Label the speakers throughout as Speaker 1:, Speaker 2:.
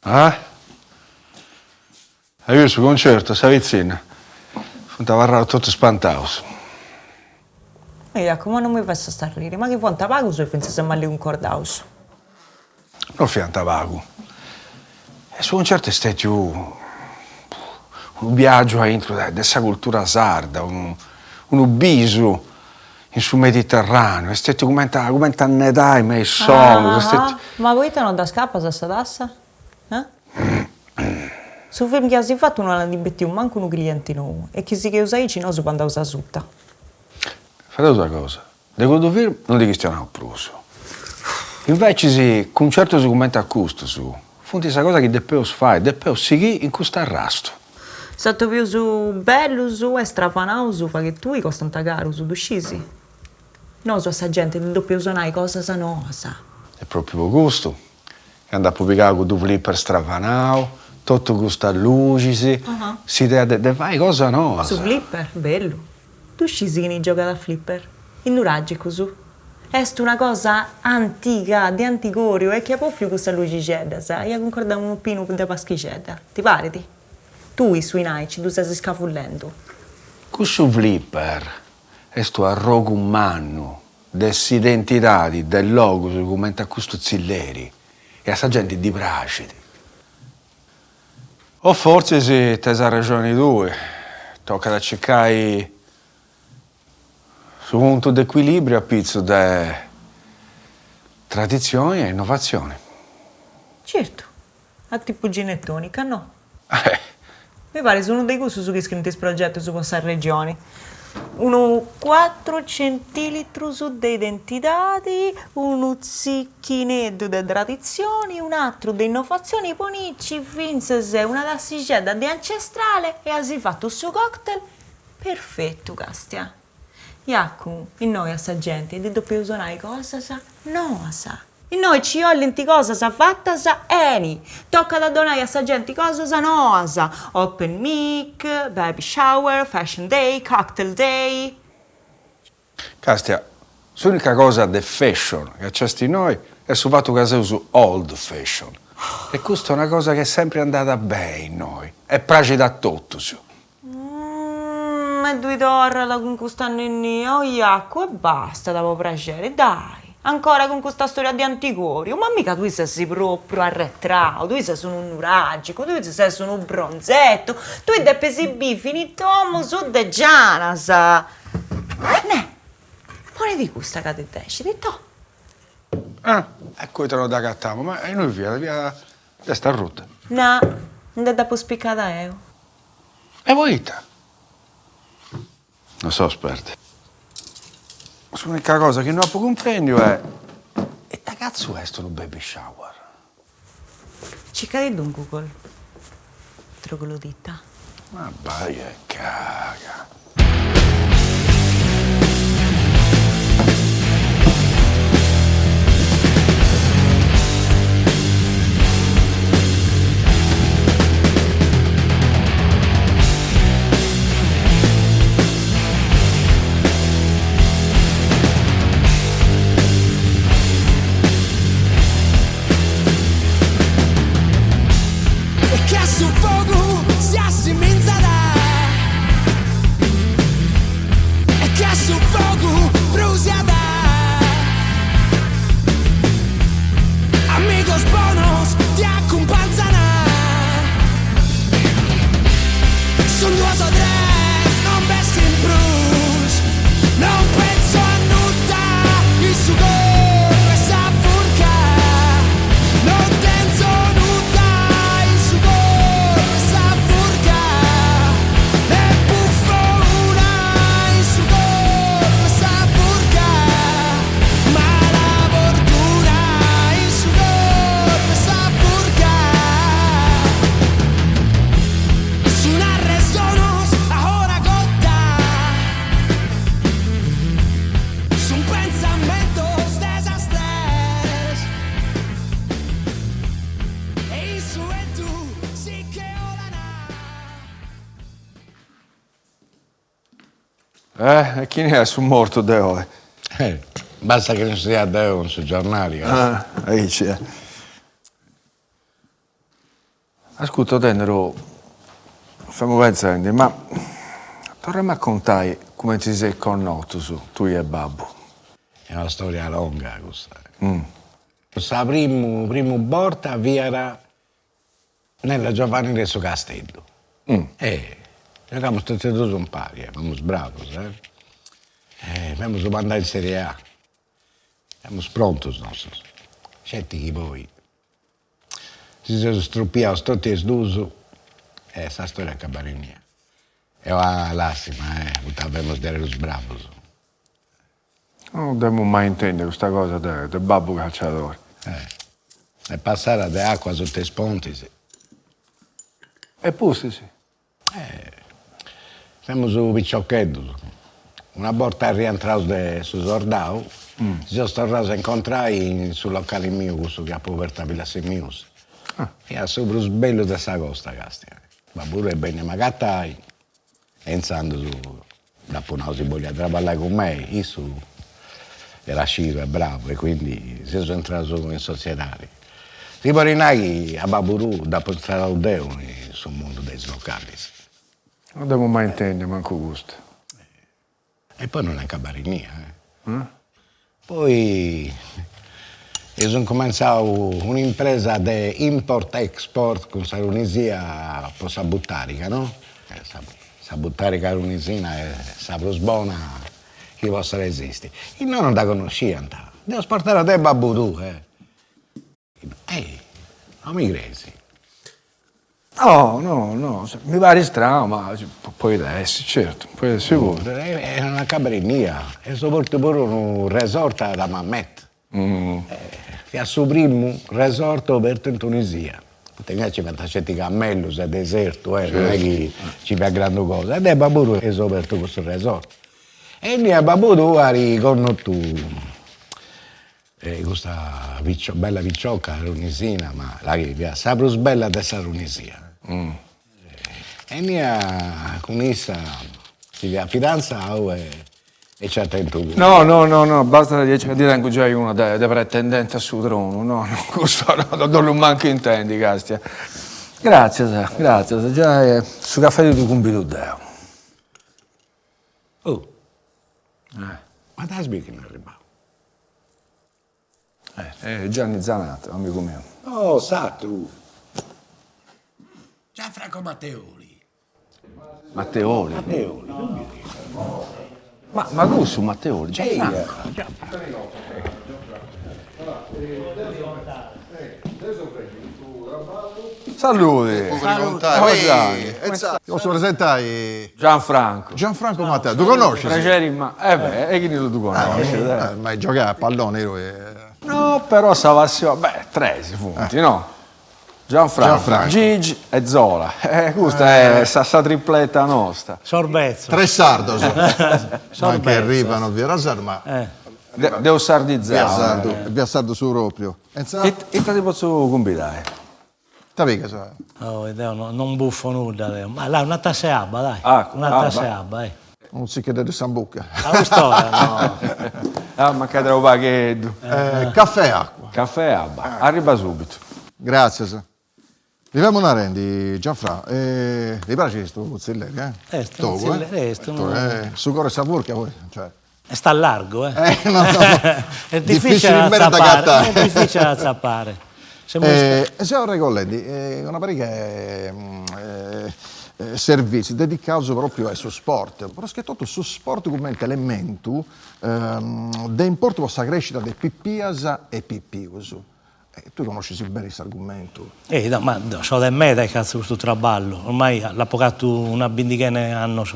Speaker 1: Ah? As biu su concertu a sa pitzinna? Funt abarraus totus spantaus.
Speaker 2: Jacu, ma non mi fessast arriri, ma chi fuant pagus o fintzas mali cuncordaus?
Speaker 1: No fiant pagu. E su concertu est stètiu unu biàgiu aintru de sa cultura sarda, unu unu bisu in su Mediterraneu, est stètiu cumenti cumenti annedai me is sonus, est stètiu.
Speaker 2: Ma poita no dda scapas a sa tassa? Eh? Su film chi as fatu no ant betiu mancu unu clienti nou e chi sigheus aici nosu bandaus asuta.
Speaker 1: Fadeus una cosa, de cuddu film no ndi chistionaus prus. Invecis cuncertus cumenti a custus funt sa cosa chi depeus fai, depeus sighì in custu arrastu.
Speaker 2: Is atobius bellus e stravanaus faghe tui costant carus, ddu scis? Nosu a sa genti ddi depeus donai cosas noas.
Speaker 1: E propriu po custu Ca nd'apu pigau cuddu flipper stravanau, totu custas luxis, s'idea de fai cosa noas.
Speaker 2: Su flipper? Bellu. Ddu scis chini giogat a flipper? Is nuragicus. Est una cosa antiga, de antigoriu, e chi at bofiu custas luxixeddas, iat cuncordau unu pinu de Paschixedda. Ti parit? Tui su 'inai ci ddu ses scavullendu.
Speaker 1: Cussu flipper est u' arrogu mannu de s'identidadi de logus cumenti a custu tzilleri e a sa genti ddi praxit. O fortzis tenis arrexoni tui, tocat a circai su puntu de ecuilìbriu apitzus de traditzioni e innovatzioni.
Speaker 2: Certu, a tipu gin e tonica, no? Mi paris unu de cussus chi scrint is progetus po sa Regioni. Unu cuatru centilitrus de identidadi, unu tzichineddu de traditzioni, un'atru de innovatzioni, ponici fintzas una tassixedda de ancestrale e as fatu su cocktail perfetu, castia. Jacu, innoi a sa genti ddi depeus donai cosas noas. Innoi ci 'ollint cosas fatas 'eni. Tocat a donai a sa genti cosas noas, open mic, baby shower, fashion day, cocktail day.
Speaker 1: Castia, s'unica cosa de fashion ca nc'est innoi est su fatu ca seus old fashion e custa est una cosa chi est sempri andada beni innoi e praxit a totus.
Speaker 2: E ddui torrat cun custa anninnia, o Jacu, e bastat, po praxeri, dai! Ancora cun custa storia de antigoriu, ma mica tui ses propriu arretrau, tui ses unu nuragicu, tui ses unu bronzetu, tui depis bivi in is domus de gianas! Ne, ponedi custa ca ti dexit, toh!
Speaker 1: Ah, eccu ita no dd'agatamu, ma innui fiat, fiat, est arruta.
Speaker 2: No, nde dd'apu spicada 'eu.
Speaker 1: E poita? No so sperdiu. S'unica cosa chi no apu cumprendiu est, ita catzu est unu baby shower?
Speaker 2: Circadiddu in Google, troglodita.
Speaker 1: Ma bai a caga.
Speaker 3: E che a su fogu si assiminzat E che a su fogu brusiat Amigos bonos ti acumpanzan Sun duas o tres non b'est in prus Non penso a nudda in su corru 'e sa furca Non tenzo nudda in su corru 'e sa furca Ne buffo una in su corru 'e sa furca Mala fortuna in su corru 'e sa furca Sun arresonos a ora cotta Sun pensamentos de sas tres E in su 'entu si che 'olana.
Speaker 1: Eh, e chini est su mortu de oi?
Speaker 4: Eh, basta chi non sia deo cun su giornali.
Speaker 1: Ah, aici est. Ascurta Tenero, femu pentzendi, ma torrami a contai cumenti si seis connotus tui e babbu.
Speaker 4: Est una storia longa custa. Sa primu primu borta fiat nella giovanile de su Casteddu. E giogamus totu e duus impari, femus bravus eh. E femus po andai in serie A, femus prontus nosus, sceti chi poi Si seus strupiaus totu is duus e sa storia acabat innia. Est una làstima, eh, poita femus diaderus bravus.
Speaker 1: No dd'emu mai intendia custa cosa de babbu calciadori.
Speaker 4: Eh, est passada de acua suta is pontis.
Speaker 1: E pustis?
Speaker 4: Eh, femus piciocheddus. Una borta rientraus de su sordau, si seus torraus a incontrai in su locali miu, cussu chi apu obertu a Villasimius. Fiat su prus bellu de sa costa, castia. Babbu tuu est benniu a m'agatai e intzandus dd'apu nau si boliat traballai cun mei, issu era scidu e bravu e quindi seus intraus in sotziedadi. Si podit nai chi a babbu tuu dd'apu instradau deu in su mundu de is localis.
Speaker 1: Non dd'emu mai intendiu mancu custu.
Speaker 4: E poi non acabat innia eh. Poi eus incumentzau un'impresa de import export cun sa Tunisia po sa butariga no, sa butariga tunisina est sa prus bona chi possat esisti, innoi non dda connosciant, dd'eus portada deu e babbu tuu eh. Eh, non mi cresi?
Speaker 1: No, no, no, mi parit stranu, ma podit essi, certu, podit essi puru.
Speaker 4: E non acabat innia, eus obertu puru unu resort a Hammamet. Fiat su primu resort obertu in Tunisia, poita innia nci fiant sceti camellus e desertu, eh, non est chi nci fiat grandu cosa, e deu e babbu tuu eus obertu cussu resort. E innia babbu tuu at connotu E custa bella picioca tunisina, ma là chi fiat sa prus bella de sa Tunisia. E innia cun issa si fiat fidantzau e nci at tentu.
Speaker 1: No, no, no, no, bastat diaici ca ndi tengu giai una de pretendenti a su tronu, no, no, custu no ddu 'ollu mancu intendi, castia. Gratzias, gratzias, giai su cafè ti ddu cumbidu deu.
Speaker 4: Oh, ma dd'as biu chini est arribau?
Speaker 1: Eh, Gianni Zanatta, amigu miu.
Speaker 4: No, s'atru. Gianfranco Matteoli.
Speaker 1: Matteoli?
Speaker 4: Matteoli,
Speaker 1: Ma, ma cussu Matteoli, Gianfranco. Saludi!
Speaker 5: Ti potzu presentai.
Speaker 1: Gianfranco.
Speaker 5: Gianfranco Matteo, ddu connoscis?
Speaker 1: Prexeri ma, eh beh, e chini no ddu connoscit?
Speaker 5: Ma giogai a palloni tui.
Speaker 1: No, però sa passioni, beh, tres funt, no? Gianfranco, Gigi e Zola, eh custa est sa tripleta nosta.
Speaker 6: Sos betzos.
Speaker 5: Tres sardos. Mancai Riva non fiat sardu, ma.
Speaker 1: Dd'eus sardizau.
Speaker 5: Fiat sardu, fiat sardu su propriu.
Speaker 1: Ita ti potzu cumbidai?
Speaker 5: Ita pigas?
Speaker 6: Oh, deo non buffo nudda deo. Ma là, una tassa 'e abba, dai. Acqua, Una tassa 'e abba, eh.
Speaker 5: Unu tzicheddu de sambuca.
Speaker 6: A cust'ora no.
Speaker 1: Ah, mancai tra u' pagheddu.
Speaker 5: Caffè e acqua.
Speaker 1: Caffè e abba. Arriba subitu.
Speaker 5: Gràtzias. Ti femu narendi, Gianfrà, ti praxit stu tzilleri, eh?
Speaker 6: Est unu tzilleri, est unu.
Speaker 5: Su coru 'e sa furca poi, cioè.
Speaker 6: Est a largu,
Speaker 5: eh? No, no.
Speaker 6: Est difficile a atzapare, est difficile a atzapare.
Speaker 5: E seu arregollendi una pariga 'e servitzius dedicaus propriu a su sport, pruschetotu su sport cumenti elementu de importu po sa crescida de pipias e pipius. E tui connoscis beni s'argumentu.
Speaker 6: Eh no, ma so de meda chi fatzo custu traballu, ormai l'apo fatu una bindighena 'e annos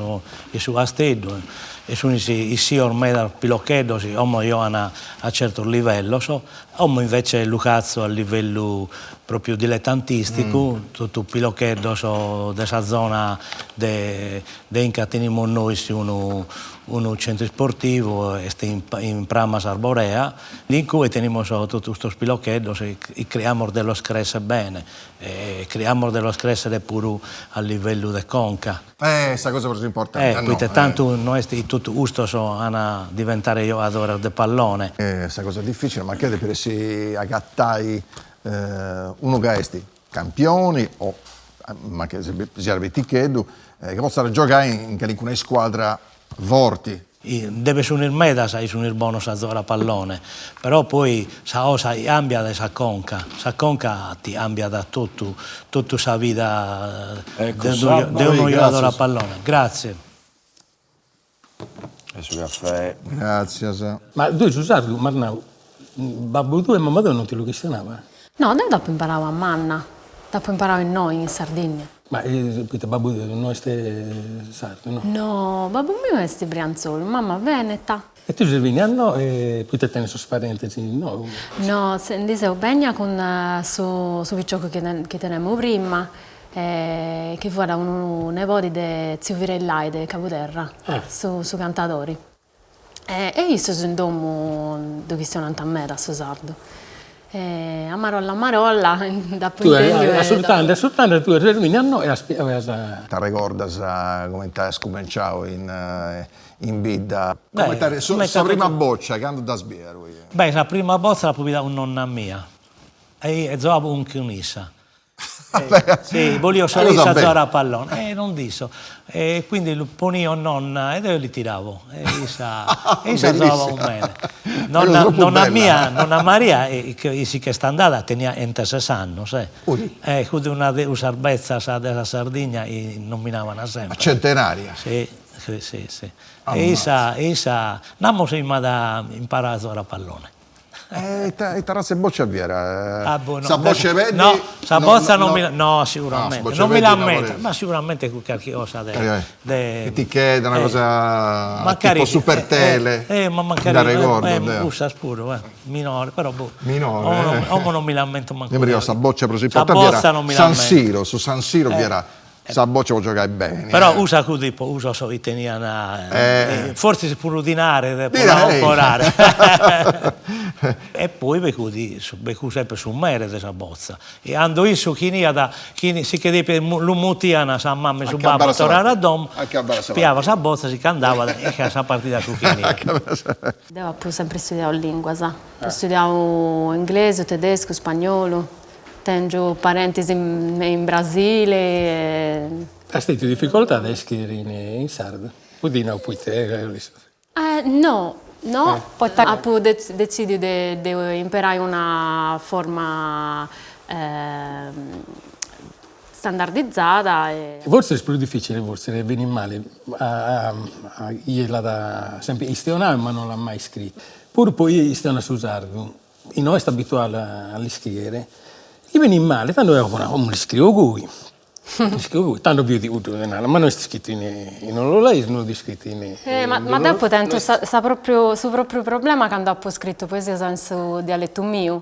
Speaker 6: in su Casteddu e sun issios medas pilocheddos chi como giogan a certos livellos, como invece lu fatzo a livellu propriu diletantisticu, totu pilocheddos de sa zona de de inca tenimus nois unu unu centru isportivu, est in Prammas Arborea In cue tenimus totu custos pilocheddos e criamus de los crescer bene e criamus de los crescer puru a livellu de conca.
Speaker 5: Eh, sa cosa prus importante,
Speaker 6: no? Poite tantu no est chi totu custos an a diventare giogadores de pallone.
Speaker 5: Sa cosa dificili, mancai depit essi agatai unu ca est. campioni o mancai siat piticheddu, chi potzat giogai in calincuna iscuadra forti.
Speaker 6: Nde sunt medas chi sunt bonos a zogare a pallone, però poi sa cosa chi cambiat est sa conca, sa conca ti cambiat totu totu sa vida de unu giogadore a pallone. Grazie.
Speaker 1: E su caffè.
Speaker 5: Gràtzias.
Speaker 7: Ma tui su sardu, m'as nau, babbu tuu e mama tua non ti lu chistionaban?
Speaker 8: No, deu dd'apu imparau a manna, dd'apu imparau innoi in Sardìnnia.
Speaker 7: Ma poita babbu tuu no est sardu, no?
Speaker 8: No, babbu miu est brianzolu, mama veneta.
Speaker 7: E tui ses bennia innoi e poita tenis sos parentis innoi?
Speaker 8: No, ndi seu bennia cun su su piciocu chi tenemu prima chi fuat unu nebodi de tziu Virellai de Cabuderra, su su cantadori. E issus in domu ddu chistionant meda su sardu. E a marolla a marolla dd'apu
Speaker 7: intendiu e. Assurtende assurtende tue ses bennia innoi e as
Speaker 5: as. T'arregordas comente as cumenciau in in bidda? Comente sa prima boccia candu dd'as bia tui?
Speaker 6: Beh sa prima boccia l'apo bida cun nonna mia e zogabo cun issa Si, bolio solu issa giogare a pallone e non dd'iscio e quindi lu ponio nonna e deo li tiravo e issa e issa giogava cun mene. Nonna nonna mia, nonna Maria chi si ch'est andada teniat 'enteses annos eh e fut una de cussas bezzas de sa Sardigna chi nominaban sempre.
Speaker 5: Centenaria.
Speaker 6: Si, si si si e issa issa namos chi m'at imparadu a giogare a pallone.
Speaker 5: E ita ita razza 'e boccia fiat?
Speaker 6: Ah boh no.
Speaker 5: Sa boccia 'e peddi?
Speaker 6: No, sa botza non mi la, no siguramente, non mi l'ammento, ma siguramente cun carchi cosa de
Speaker 5: de. Pitichedda, una cosa tipo super tele.
Speaker 6: Eh ma mancari
Speaker 5: Nd'arregordo deo.
Speaker 6: Cussas puru eh, minore, però boh.
Speaker 5: Minore.
Speaker 6: Como non mi l'ammento mancu
Speaker 5: deo. Io mi ricordo sa boccia prus importanti fiat San Siro, su San Siro fiat Sa boccia po giogai beni.
Speaker 6: Però usa cuddu tipo usos chi tenian fortzis puru dinare po la comporare. E poi bi fut bi fut sempre su mere de sa botza e cando issu chi 'eniat chi si che depiat lu mutian sa mama e su babbu a torrare a domo piavat sa botza si ch'andavat e ca sa partida fut finida.
Speaker 8: Deu apu sempri studiau linguas, apu studiau inglesu, tedescu, spagnolu Tèngiu parentis in Brasile e.
Speaker 7: As tentu dificoltade a iscriri in sardu? O ti nau poita
Speaker 8: No, no, poita apu detzidiu de imperai una forma standardizada e.
Speaker 7: Fortzis est prus dificili fortzis e benit mali a chie l'at sempri chistionau ma non l'at mai iscritu. Puru po chie chistionat su sardu chi no est abituadu a l'iscrìere, li benit male, tando eo apo nau, como l'iscrio goi, l'iscrio goi, tando biu cuddu de nara, ma no est iscritu in in ollolaisu, no est iscritu in
Speaker 8: Eh ma ma deu apu tentu sa sa propriu su propriu problema candu apu scritu poesias in su dialetu miu,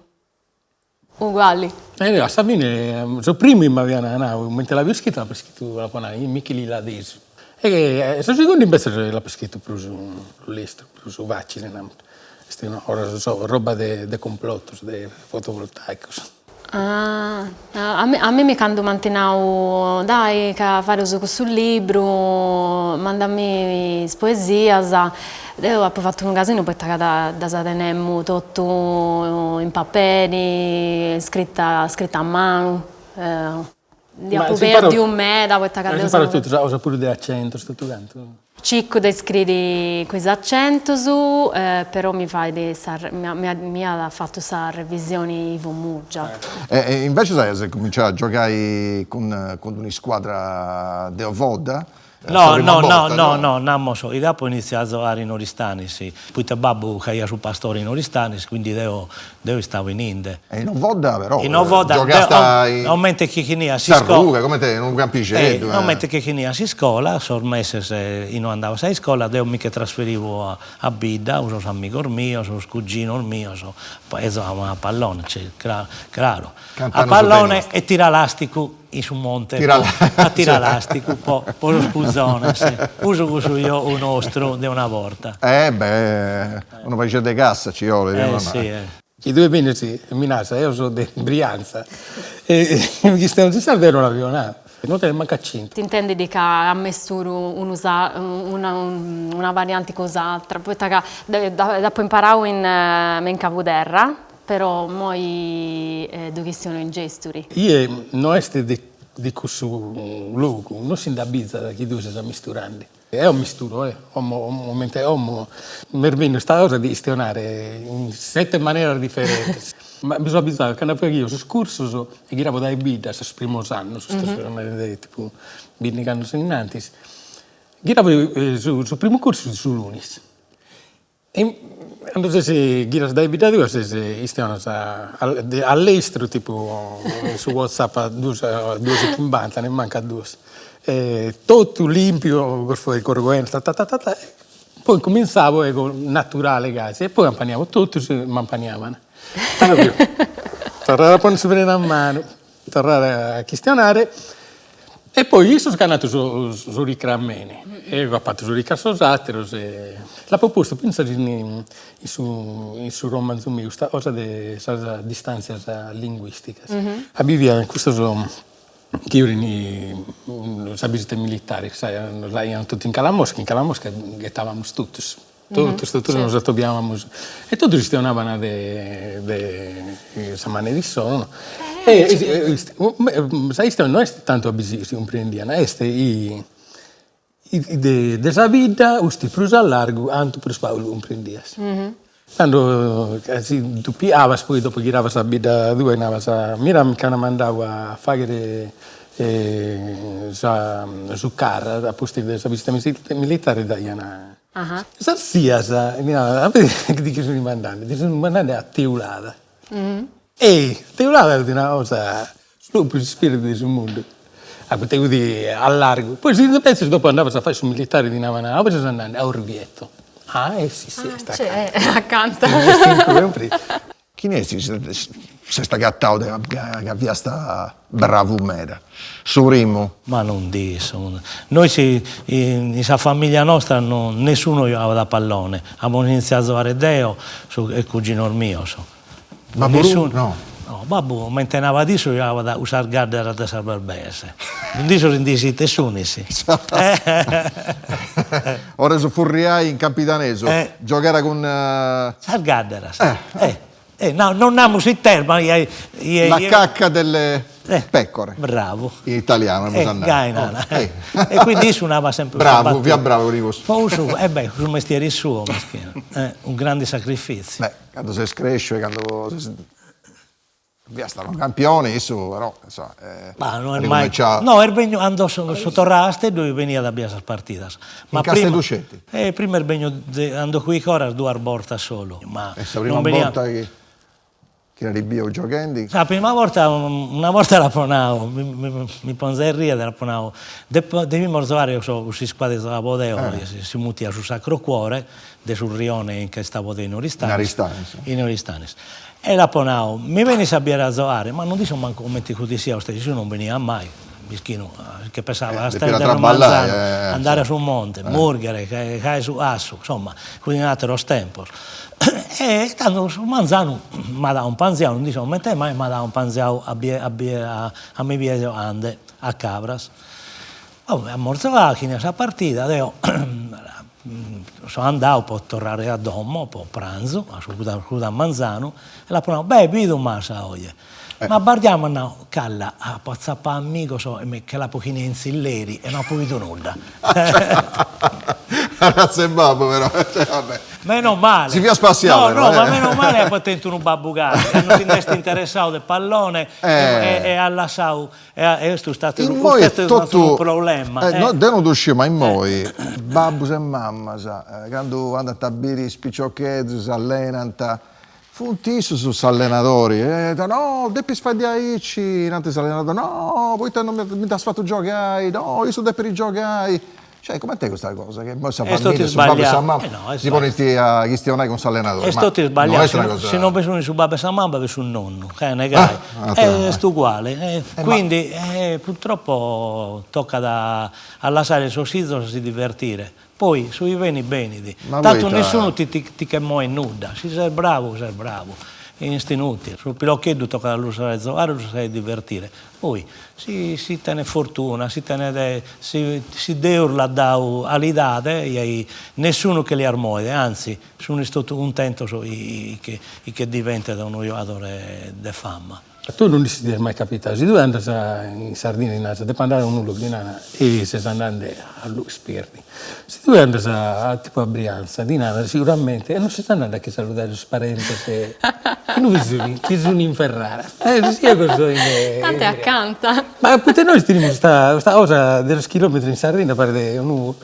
Speaker 8: uguali.
Speaker 7: E a sa fine su primu chi m'avian nau, comente l'apo iscritu, l'apo iscritu, l'apo nau in michililadesu e su segundu imbetzes l'apo iscritu prus prus lestru, prus facile, namus Est una roba de complotos, de fotovoltaicos.
Speaker 8: Ah, a a mimi candu m'ant nau, dai ca fadeus cussu libru, mandamì is poesias, deu apu fatu unu casinu poita ca ddas tenemu totu in paperi, scrita scrita a manu, ndi apu perdiu meda poita ca deu
Speaker 7: seu. As imparau totu sa cosa puru de acentos, totu cantu?
Speaker 8: Circu de scriri cun is acentus, però mi fait sa mi at fatu sa revisioni Ivo Murgia.
Speaker 5: E invecias as cuminciau a giogai cun cun un'iscuadra de Ovodda
Speaker 6: No, no, no, no, no, namos, eo apo iniziadu a giogare in Oristanis, poita babbu faghiat su pastore in Oristanis, quindi deo deo istavo ininde.
Speaker 5: E in Ovodda però in Ovodda giogasta in
Speaker 6: comente chi finiat
Speaker 5: s'iscola S'arruga, comente in unu campixeddu.
Speaker 6: Comente chi finiat s'iscola, sos meses chi no andavas a iscola, deo mi che trasferivo a a bidda cun sos amigos mios, sos cuginos mios, e giogavamo a pallone, craru, a pallone e tiralasticu in su monte a tiralasticu po po sos puzones, cussu fut su giogu nostru de una borta.
Speaker 5: Eh beh, unu paghixeddu de cassa ci 'olit,
Speaker 6: eh si eh.
Speaker 7: Chi tue benis e mi nas, eo so de Brianza e mi chistionas in sardu eo no l'avio nau, no tenet mancu acentu.
Speaker 8: T'intendit ca ammesturu unu una una varianti cun s'atra, poita ca dd'apu imparau in me in Cabuderra. Però immoi ddu chistiono in Gesturi.
Speaker 7: Chie no est de cussu logu no si nd'abizat chi tue ses ammisturende. Eo misturo, eh, como comente como m'est benniu sta cosa de chistionare in sette maneras diferentes. Ma mi so abizadu cando faghio sos cursos e ghirabo dae bidda sos primos annos, so narende tipu bindighi annos innantis, ghirabo su su primu cursu su lunis E cando ses ghiras dae bidda tua ses chistionas a lestru tipu in su whatsapp a duos a duos e chimbanta nemmancu a duos totu limpiu cun corgoenza ta ta ta ta poi incuminzabo ego naturale gasi e poi ampaniabo totus e m'ampaniaban. Torrare a ponni su frenu a manu Torrare a chistionare e poi issos c'ant atu s'oricra a mene e ego apo atu s'oricra a sos ateros e l'apo postu finzas in su in su romanzu miu custa cosa de sas distantzias linguisticas. A bi fiant custos chi 'olin sa visita militare, sai, nos l'aian totu in Calamosca, in Calamosca ghetavamus totus Totus, totus nos atobiavamus e totus chistionaban de de sa manera issoro no e sa chistione no est tantu a bi si cumprendian, est chi de sa bidda fusti prus a largu cantu prus pagu lu cumprendias. Tando si duppiabas poi dopo ghirabas a bidda tua e nabas, mira mi ch'an mandadu a fagher sa su carro a pustis de sa visita militare daian Sas tzias mi naran, ti che sun mandende, ti sun mandende a Teulada. E Teulada est una cosa, su prus ispèrdidu de su mundu, a poita fut a largu, poi si imbetzes dopo andabas a fai su militare ti naban, a ue ses andende, a Orvieto, ah e si si est
Speaker 8: acanta.
Speaker 5: Chini est chi s'est agatau de ca fiast bravu meda? Su primu?
Speaker 6: Ma non nd'issu. Nois in sa familia nostra no nessunu giogabat a pallone, amus initziadu a giogare deo e cuginos mios.
Speaker 5: Babbu tuu no?
Speaker 6: No, babbu comente nabat issu giogabat cun sas gadderas de sas berbees. Non nd'issu si nd'issit ite sunis.
Speaker 5: Ora su furriai in campidanesu, giogare cun.
Speaker 6: Sas gadderas. Eh. No, non namus ite est, ma.
Speaker 5: La cacca delle pecore.
Speaker 6: Bravu.
Speaker 5: In italianu amus a nai.
Speaker 6: Gai nara. E quindi issu nabat sempre
Speaker 5: custa battuta. Bravu, fiat bravu cun cussu.
Speaker 6: Po cussu, e beh, su mestieri suo, mischinu, un grande sacrifiziu.
Speaker 5: Beh, cando ses cresciu e cando ses Fiast unu campione, issu però, insoma,
Speaker 6: Ma no est mai, no est benniu, cando so torrau a Casteddu beniat a biri sas partidas.
Speaker 5: Ma in Casteddu sceti?
Speaker 6: Eh, prima est benniu de cando fui Coras duas bortas solu, ma
Speaker 5: E sa prima borta chi chi l'as biu gioghendi?
Speaker 6: Sa prima borta, una borta l'apo nau, mi ponzo a riere, l'apo nau, devimus giogare cun s'iscuadra chi giogavo deo, si mutiat su Sacro Cuore, de su rione in che istavo deo in Oristanis.
Speaker 5: In Aristanis.
Speaker 6: In Oristanis. E l'apo nau, mi benis a biere a zogare, ma non nd'iscio mancu comente fut essiu issu non beniat mai, mischinu, che pensava a stendere su manzanu, andare a su monte, murghere, cae su 'assu, insomma, fut in ateros tempos. E tando su manzanu m'at acumpanziau, non nd'iscio comente mai, m'at acumpanziau a bie a bie a mi biere gioghende a Cabras. Amus giogau, finia sa partida, deo so andau po torrare a domo po pranzu, a su cuddu a manzanu, e l'apo nau, beh bidu m'as oje. Ma bardiau m'at nau, calla, apo atzapau amigos e mi che l'apo chini in tzilleri e no apo bidu nudda.
Speaker 5: Arratza 'e babbu però, cioè vabbè.
Speaker 6: Meno male.
Speaker 5: Si fiat spassiau
Speaker 6: però. No, no, ma meno male apo tentu unu babbu gasi, ca non si nd'est interessau de pallone e at lassau E est statu
Speaker 5: Immoi est totu
Speaker 6: unu problema.
Speaker 5: Eh, no, deu no ddu sciu, ma immoi babbus e mammas candu andant a biri is piciocheddus s'allenant, funt issus s'allenadori, e no, depis fai diaici, nant s'allenadori, no, poita non mi dd'as fatu giogai, no, issu depit giogai Cioè, coment'est custa cosa? Che immoi sa familia, su babbu e sa mamma, si ponint a chistionai cun s'allenadori.
Speaker 6: Est totu sbagliau, si non bi sunt su babbu e sa mamma b'est su nonnu, ca est gai, est uguale, quindi purtroppo tocat a lassare sos fizos a si divertire, poi su chi benit benit, tantu nessunu ti ti che moet nudda, si ses bravu ses bravu. Est inutile, su pilocheddu tocat a lu lassare zogare e lu lassare divertire, poi si si tenet fortuna, si tenet si si Deus l'at dadu alidade ei nessunu che li armoet, anzi sun totu cuntentos chi che diventet unu giogadore de fama.
Speaker 7: A tue non ti est mai capitadu, si tue andas in Sardinna e naras depo andare a unu logu ti naran e ses andende a logu isperdiu, si tue andas a tipu a Brianza ti naran siguramente e non ses andende a che saludare sos parentes chi sun chi sun in Ferrara, eh si eo so in
Speaker 8: Tantu est acanta.
Speaker 7: Ma poita nois tenimus custa custa cosa de sos chilometros in Sardinna paret unu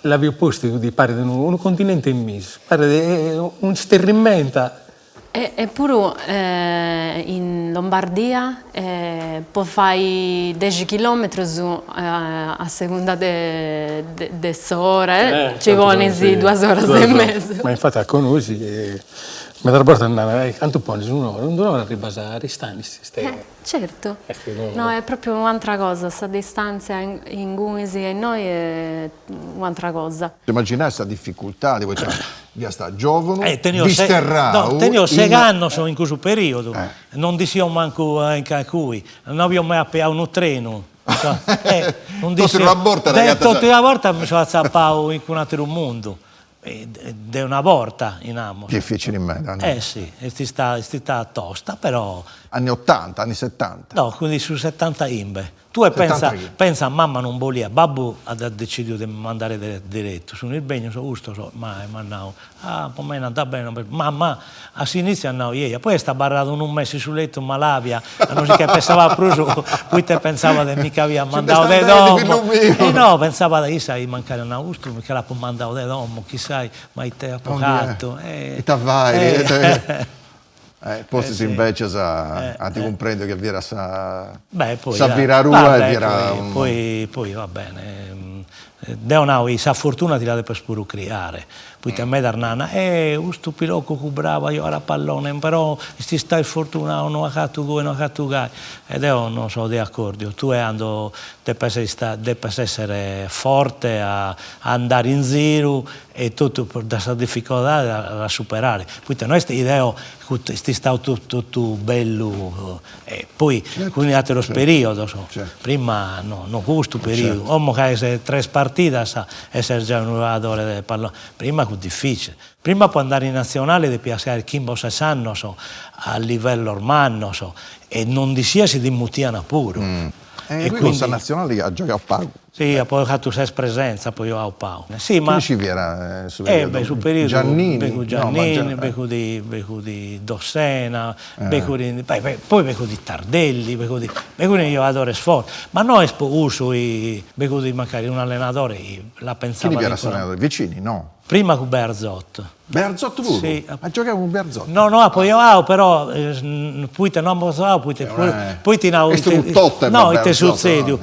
Speaker 7: l'avio postu chi paret unu unu continente in mesu, paret un'isterrimenta
Speaker 8: E puru in Lombardia po fai dexi chilometrus a segunda de s'ora nci ponis duas oras e mesu.
Speaker 7: Ma infati a connosci medas bortas naran cantu ponis un'ora, in d'un'ora arribas a Aristanis.
Speaker 8: Certu, no est propriu u'antra cosa, sa distantzia ingunis e innoi est u'antra cosa.
Speaker 5: Imaginai sa dificultadi, poita fiast giovunu, disterrau.
Speaker 6: No, tenio sex'annos in cussu periodu, non nd'iscio mancu in cui, no avio mai apiau unu trenu.
Speaker 5: Totu in una borta t'agatas.
Speaker 6: Totu in una borta mi so atzapau in un'ateru mundu. De una borta in amos.
Speaker 5: Dificili meda,
Speaker 6: no? Eh si, est istada est istada tosta, però.
Speaker 5: Anni otanta, anni setanta.
Speaker 6: No, quindi su setantachimbe. Tue pensa, pensa mamma non boliat, babbu at decidiu de mi mandare deretu, sun bennios custos, ma m'at nau, ah po mei andat bene, mamma a s'iniziu at nau eia, poi est abarrada unu mesi in su letu malabia, a non si che pensabat prus, poita pensabat de mi ch'aviat mandau de domo, e no, pensabat issa chi mancari at nau, custu mi che l'apo mandau de domo, chissai ma ite apo fatu.
Speaker 5: Ita fait, postis invecias ant cumprendiu chi fiat sa sa vida tua e fiat
Speaker 6: Poi poi va bene, deo nau chi sa fortuna ti la depes puru criare Poita medas nana, eh custu pilocu fut bravu a giogare a pallone, però est istau isfortunau, no at fatu goi, no at fatu gai. E deo non so de acordiu, tue cando depes depes essere forte a andare in ziru e totu da sas dificultades a las superare, poita no est chi deo est istau totu bellu E poi cun ateros periodos, prima no no custu periodu, como faghes tres partidas e ses già unu giogadore de pallone, prima fut difficile, prima po andare in nazionale depias fagher chimbe o ses annos a livellos mannos e non nd'iscias si ti mutian puru.
Speaker 5: E tui cun sa nazionale as giogau pagu.
Speaker 6: Si, apo fatu ses presenzas, apo giogadu pagu.
Speaker 5: Si, ma. Chini ci fiat in su periodu?
Speaker 6: Eh beh, su periodu. Giannini? Be fut Giannini, be fut be fut Dossena, be fut poi be fut Tardelli, be fut be fut giogadores fortes, ma no est po cussu chi be fut mancari un'allenadore chi la pensabat.
Speaker 5: Chini fiat s'allenadore? Vicini, no?
Speaker 6: Prima fut Bearzot.
Speaker 5: Bearzot puru?
Speaker 6: Si.
Speaker 5: As giogau cun Bearzot?
Speaker 6: No, no apo giogau, però poita no apo giogau poita poi ti nau
Speaker 5: ite. Est unu totem
Speaker 6: No, ite est sutzediu.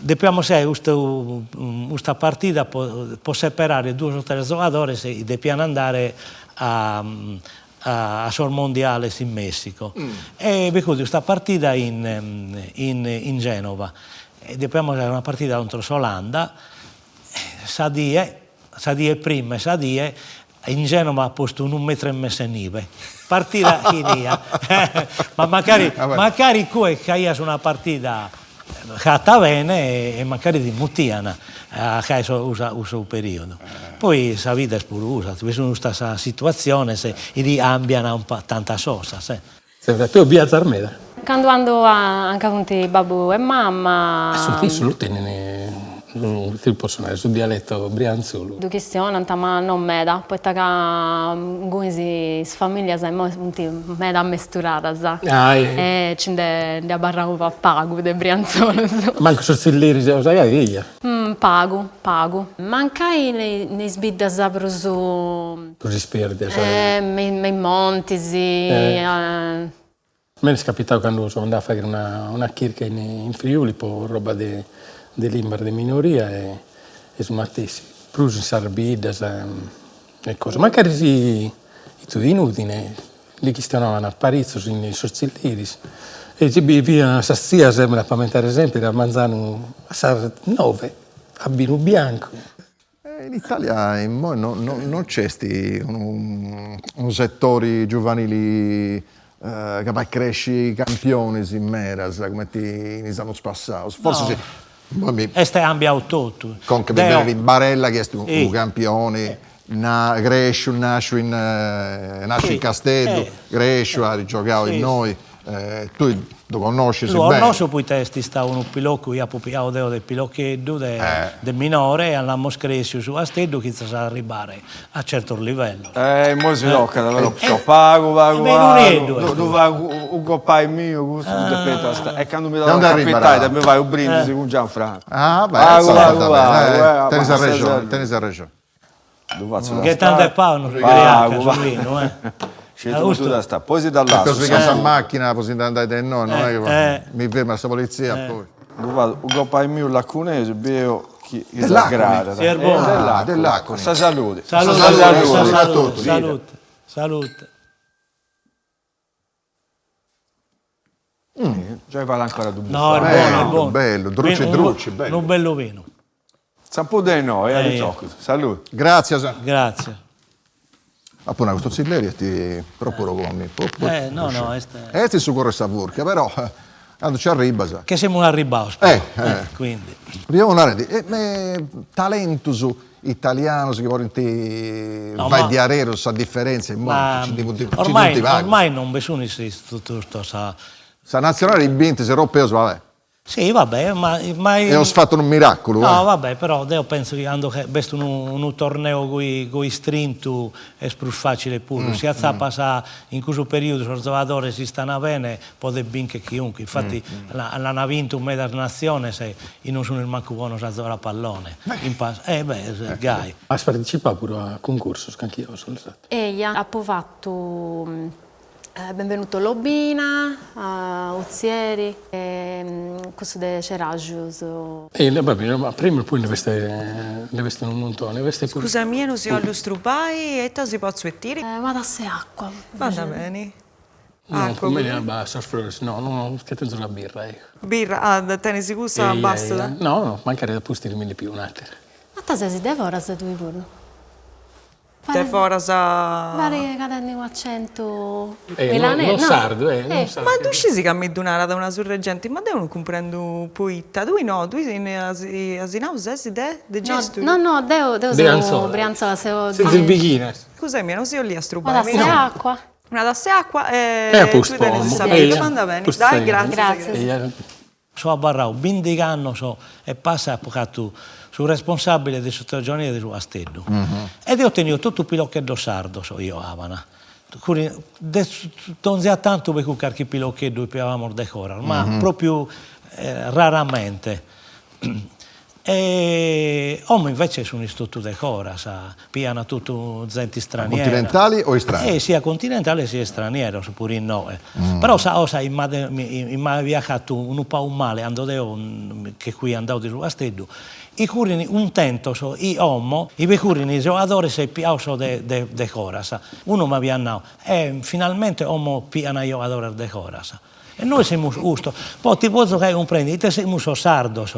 Speaker 6: Depiamus fai custu custa partida po po seperare duos o tres giogadores chi depian andare a a sos mondiales in Messico. E bi fut custa partida in in in Genova e depiamus fai una partida contro s'Olanda, sa die sa die prima 'e sa die in Genova at postu unu metru e mesu 'e nibe, partida finia, ma mancari mancari cue faghias una partida fata bene e mancari ti mutian a fai cussu periodu. Poi sa vida est puru cussa, bi sun custas situatziones chi ti cambian un po' tantas cosas.
Speaker 7: Tue biazas meda?
Speaker 8: Candu andu anca funt babbu e mamma.
Speaker 7: Su issu lu tenin, ti potzu nai, su dialetto brianzolu.
Speaker 8: Ddu chistionant, ma non meda, poita ca ingunis is familias immoi funt meda ammesturadas e nci nd'est abarrau pagu de brianzolus.
Speaker 7: Mancu sos tzilleris e cosa gai, eia?
Speaker 8: Pagu, pagu. Mancai in is biddas prus.
Speaker 7: Prus isperdias.
Speaker 8: Me is montis.
Speaker 7: A mei m'est capitau candu so andau a fagher una una chirca in in Friuli po roba de de limbas de minoria e e su matessi, prus in sas biddas e cosa, mancari si etotu in Udine ndi chistionaban paritzos in sos tzilleris e si bi fian sas tzias, mi l'apo ammentare sempri, a manzanu a sas nove a binu biancu.
Speaker 5: In Italia immoi no no no nc'est unu unu settori giovanili ca fait cresci campionis medas cumenti in is annus passaus, forsis
Speaker 6: immoi mi Est cambiau totu.
Speaker 5: Conca mi benit Barella chi est unu campioni cresciu, nasciu in nasciu in Casteddu, cresciu, at giogau innoi, tui ddu connoscis
Speaker 6: beni. Ddu connosciu poita est istau unu pilocu chi apu pigau deo de pilocheddu, de minore e l'amus cresciu su Casteddu fintzas a arribbare a certos livellos.
Speaker 1: Eh immoi si tocat però pagu pagu pagu ddu fait u gopai miu custu ddu depit e candu mi torrat a capitai de mi fai u brindisi cun Gianfranco.
Speaker 5: Ah beh pagu pagu pagu tenis arrexoni tenis arrexoni.
Speaker 1: Ddu fatzu
Speaker 6: Ghetande pagu no si criat su binu eh.
Speaker 1: Sceti cussu da sta poi si dda lassu.
Speaker 5: Depeus pigai sa macchina po si nd'andai de innoi no est chi mi fermat sa polizia poi.
Speaker 1: Ddu fait u gopai miu lacunesu bieu chi s'agradat.
Speaker 6: Si est bonu.
Speaker 5: De Laconi.
Speaker 1: Sa saludi.
Speaker 6: Sa saludi a totus. Salute. Salute.
Speaker 1: Giai fait ancora ddu
Speaker 6: bufai. No, est bonu, est bonu.
Speaker 5: Bellu, druci druci, bellu.
Speaker 6: Unu bellu binu.
Speaker 1: S'ampudda est innoi, eh, piciocus. Saludi.
Speaker 5: Gràtzias.
Speaker 6: Gràtzias.
Speaker 5: Apu nau, custu tzilleri est propriu rogoni, propriu.
Speaker 6: Eh, no, no, est.
Speaker 5: Est in su coru 'e sa furca, però candu nci arribas.
Speaker 6: Che semus arribbaus però. Eh, eh. Quindi.
Speaker 5: Primu narendi, talentus italianus chi podint fai diaderus sa diferentzia immoi nci ndi funt pagus.
Speaker 6: Ormai ormai non bi sunt is istitutos sa.
Speaker 5: Sa natzionali bint is europeus va bè.
Speaker 6: Si va bè ma ma.
Speaker 5: Eus fatu unu miraculu.
Speaker 6: No va bè però deo penso chi cando b'est unu unu torneo goi goi istrintu est prus facile puru, si atzapas in cussu periodu sos zogadores istan bene podet bincher chiunque, infati l'an bintu medas natziones chi non sun mancu bonos a zogare a pallone, in pas eh beh gai.
Speaker 7: As partecipau puru a cuncursos canchi 'ortas?
Speaker 8: Eia, apo fatu Benvenuto Lobina, Ozieri e cussu de Ceraxius.
Speaker 7: E va bene, ma prima poi nde b'est nde b'est unu muntone, b'est puru.
Speaker 2: Scusa mia no si 'ollu strubai, e ita si potzu 'etiri?
Speaker 8: Una tassa 'e acqua.
Speaker 2: Vada beni.
Speaker 7: No, po mei no, sos frores, no, no, che tenzo sa birra, ecco.
Speaker 2: Birra, ah, tenis cussa, bastat?
Speaker 7: No, no, mancari a pustis mi ndi pigu un'atera.
Speaker 8: Ma ta ses de foras tui puru?
Speaker 2: De foras.
Speaker 8: Parit ca tenit unu acentu milanesu.
Speaker 7: Non sardu, eh, non sardu.
Speaker 2: Ma ddu scisi ca mi ddu narat una surra 'e genti, ma deu non cumprendu poita. Tui no, tui as nau ses de de Gesturi?
Speaker 8: No, no, deu deu seu briantzola, seu.
Speaker 7: Sezis bighinas.
Speaker 2: Scusai mia, non si 'ollia strubai.
Speaker 8: Una tassa 'e acua.
Speaker 2: Una tassa 'e acua e tui tenis sa birra, andat beni. Dai,
Speaker 8: gratzias.
Speaker 6: So abarrau bindigh'annos e passa apo fatu su responsabile de su giovanile de su Casteddu e deo tenio totu pilocheddos sardos chi giogaban, donzi a tantu bi fut carchi pilocheddu chi pigavamus de foras, ma propriu raramente E como invece sun totu de foras, pian totu zente istraniera.
Speaker 5: Continentali o istràngia?
Speaker 6: E sia continentale sia istranieros puru innoe. Però sa cosa chi m'aiat fatu unu pagu male cando deo che fui andadu de su Casteddu, chi currin cuntentos chi como chi bi currin giogadores piados de de foras. Unu m'aviat nadu, e finalmente como pian giogadores de foras. E nois semus custos. Poi ti potzo fagher cumprender ite semus sos sardos.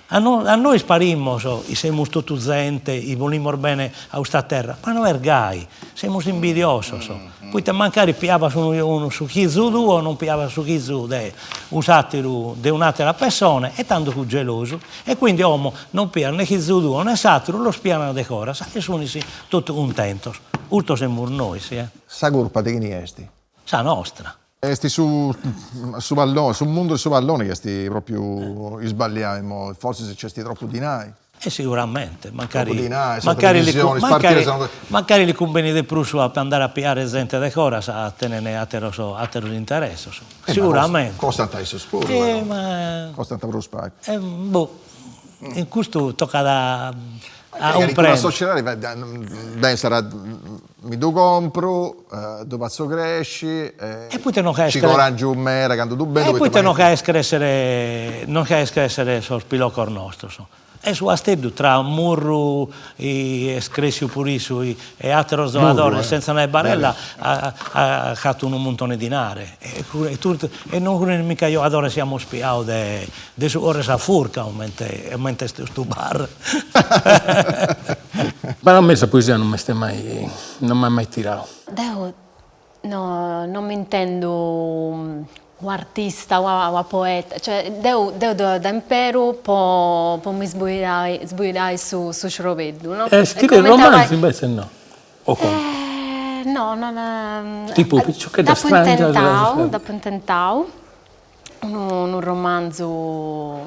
Speaker 6: A no a nois parimus chi semus totu zente chi bolimus bene a custa terra, ma no est gai, semus imbidiosos, poite mancari piabas unu unu su chizu tuo non piabas su chizu de s'ateru de un'atera pessone e tando fut gelosu e quindi como non pias ne chizu tuo ne s'ateru los pian de foras e sun totu cuntentos. Custos semus nois eh.
Speaker 5: Sa curpa de chini est?
Speaker 6: Sa nostra.
Speaker 5: Est su su palloni, su mundu de su palloni chi est propriu isballiau immoi, fortzis nc'est tropu dinai.
Speaker 6: E siguramente, mancari mancari li cumbenit de prus a andare a pigare zente de foras a tenene ateros ateros interessos, siguramente.
Speaker 5: Costant a issos puru però, costant prus pagu.
Speaker 6: Boh, in custu tocat a cumprender.
Speaker 5: Una sociedadi pensat Mi ddu compru, ddu fatzu cresci
Speaker 6: e poite non
Speaker 5: ci gorangiu meda candu ddu bendu.
Speaker 6: E poite non faghes crescere non faghes crescere sos pilocos nostros. E su Casteddu tra Murru chi est cresciu puru issu e ateros giogadores senza nai Barella at fatu unu muntone 'e dinare e e non currin mica giogadores chi amus pigadu de de su 'or'e sa furca comente comente est custu bar.
Speaker 7: Però a mei sa poesia non m'est mai, non m'at mai tirau.
Speaker 8: Deu no non m'intendu u'artista o poeta, cioè deu deu dda imperu po po mi sbuidai sbuidai su su ciorbeddu no.
Speaker 7: E scriri romanzi invece no, o contus?
Speaker 8: No non
Speaker 7: Tipu piciochedda
Speaker 8: dd'apu intentau, dd'apu intentau unu unu romanzu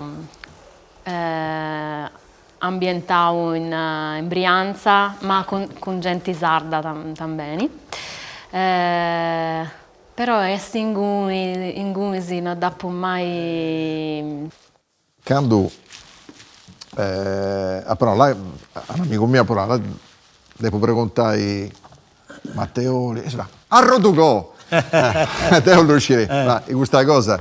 Speaker 8: ambientau in in Brianza ma cun cun genti sarda tambeni Però est inguni, ingunis no dd'apu mai.
Speaker 5: Candu apu nau, là a un'amigu miu apu nau, là depu preguntai Matteoli, issu nat, arrodugò! Deu ddu sciri, ma custa cosa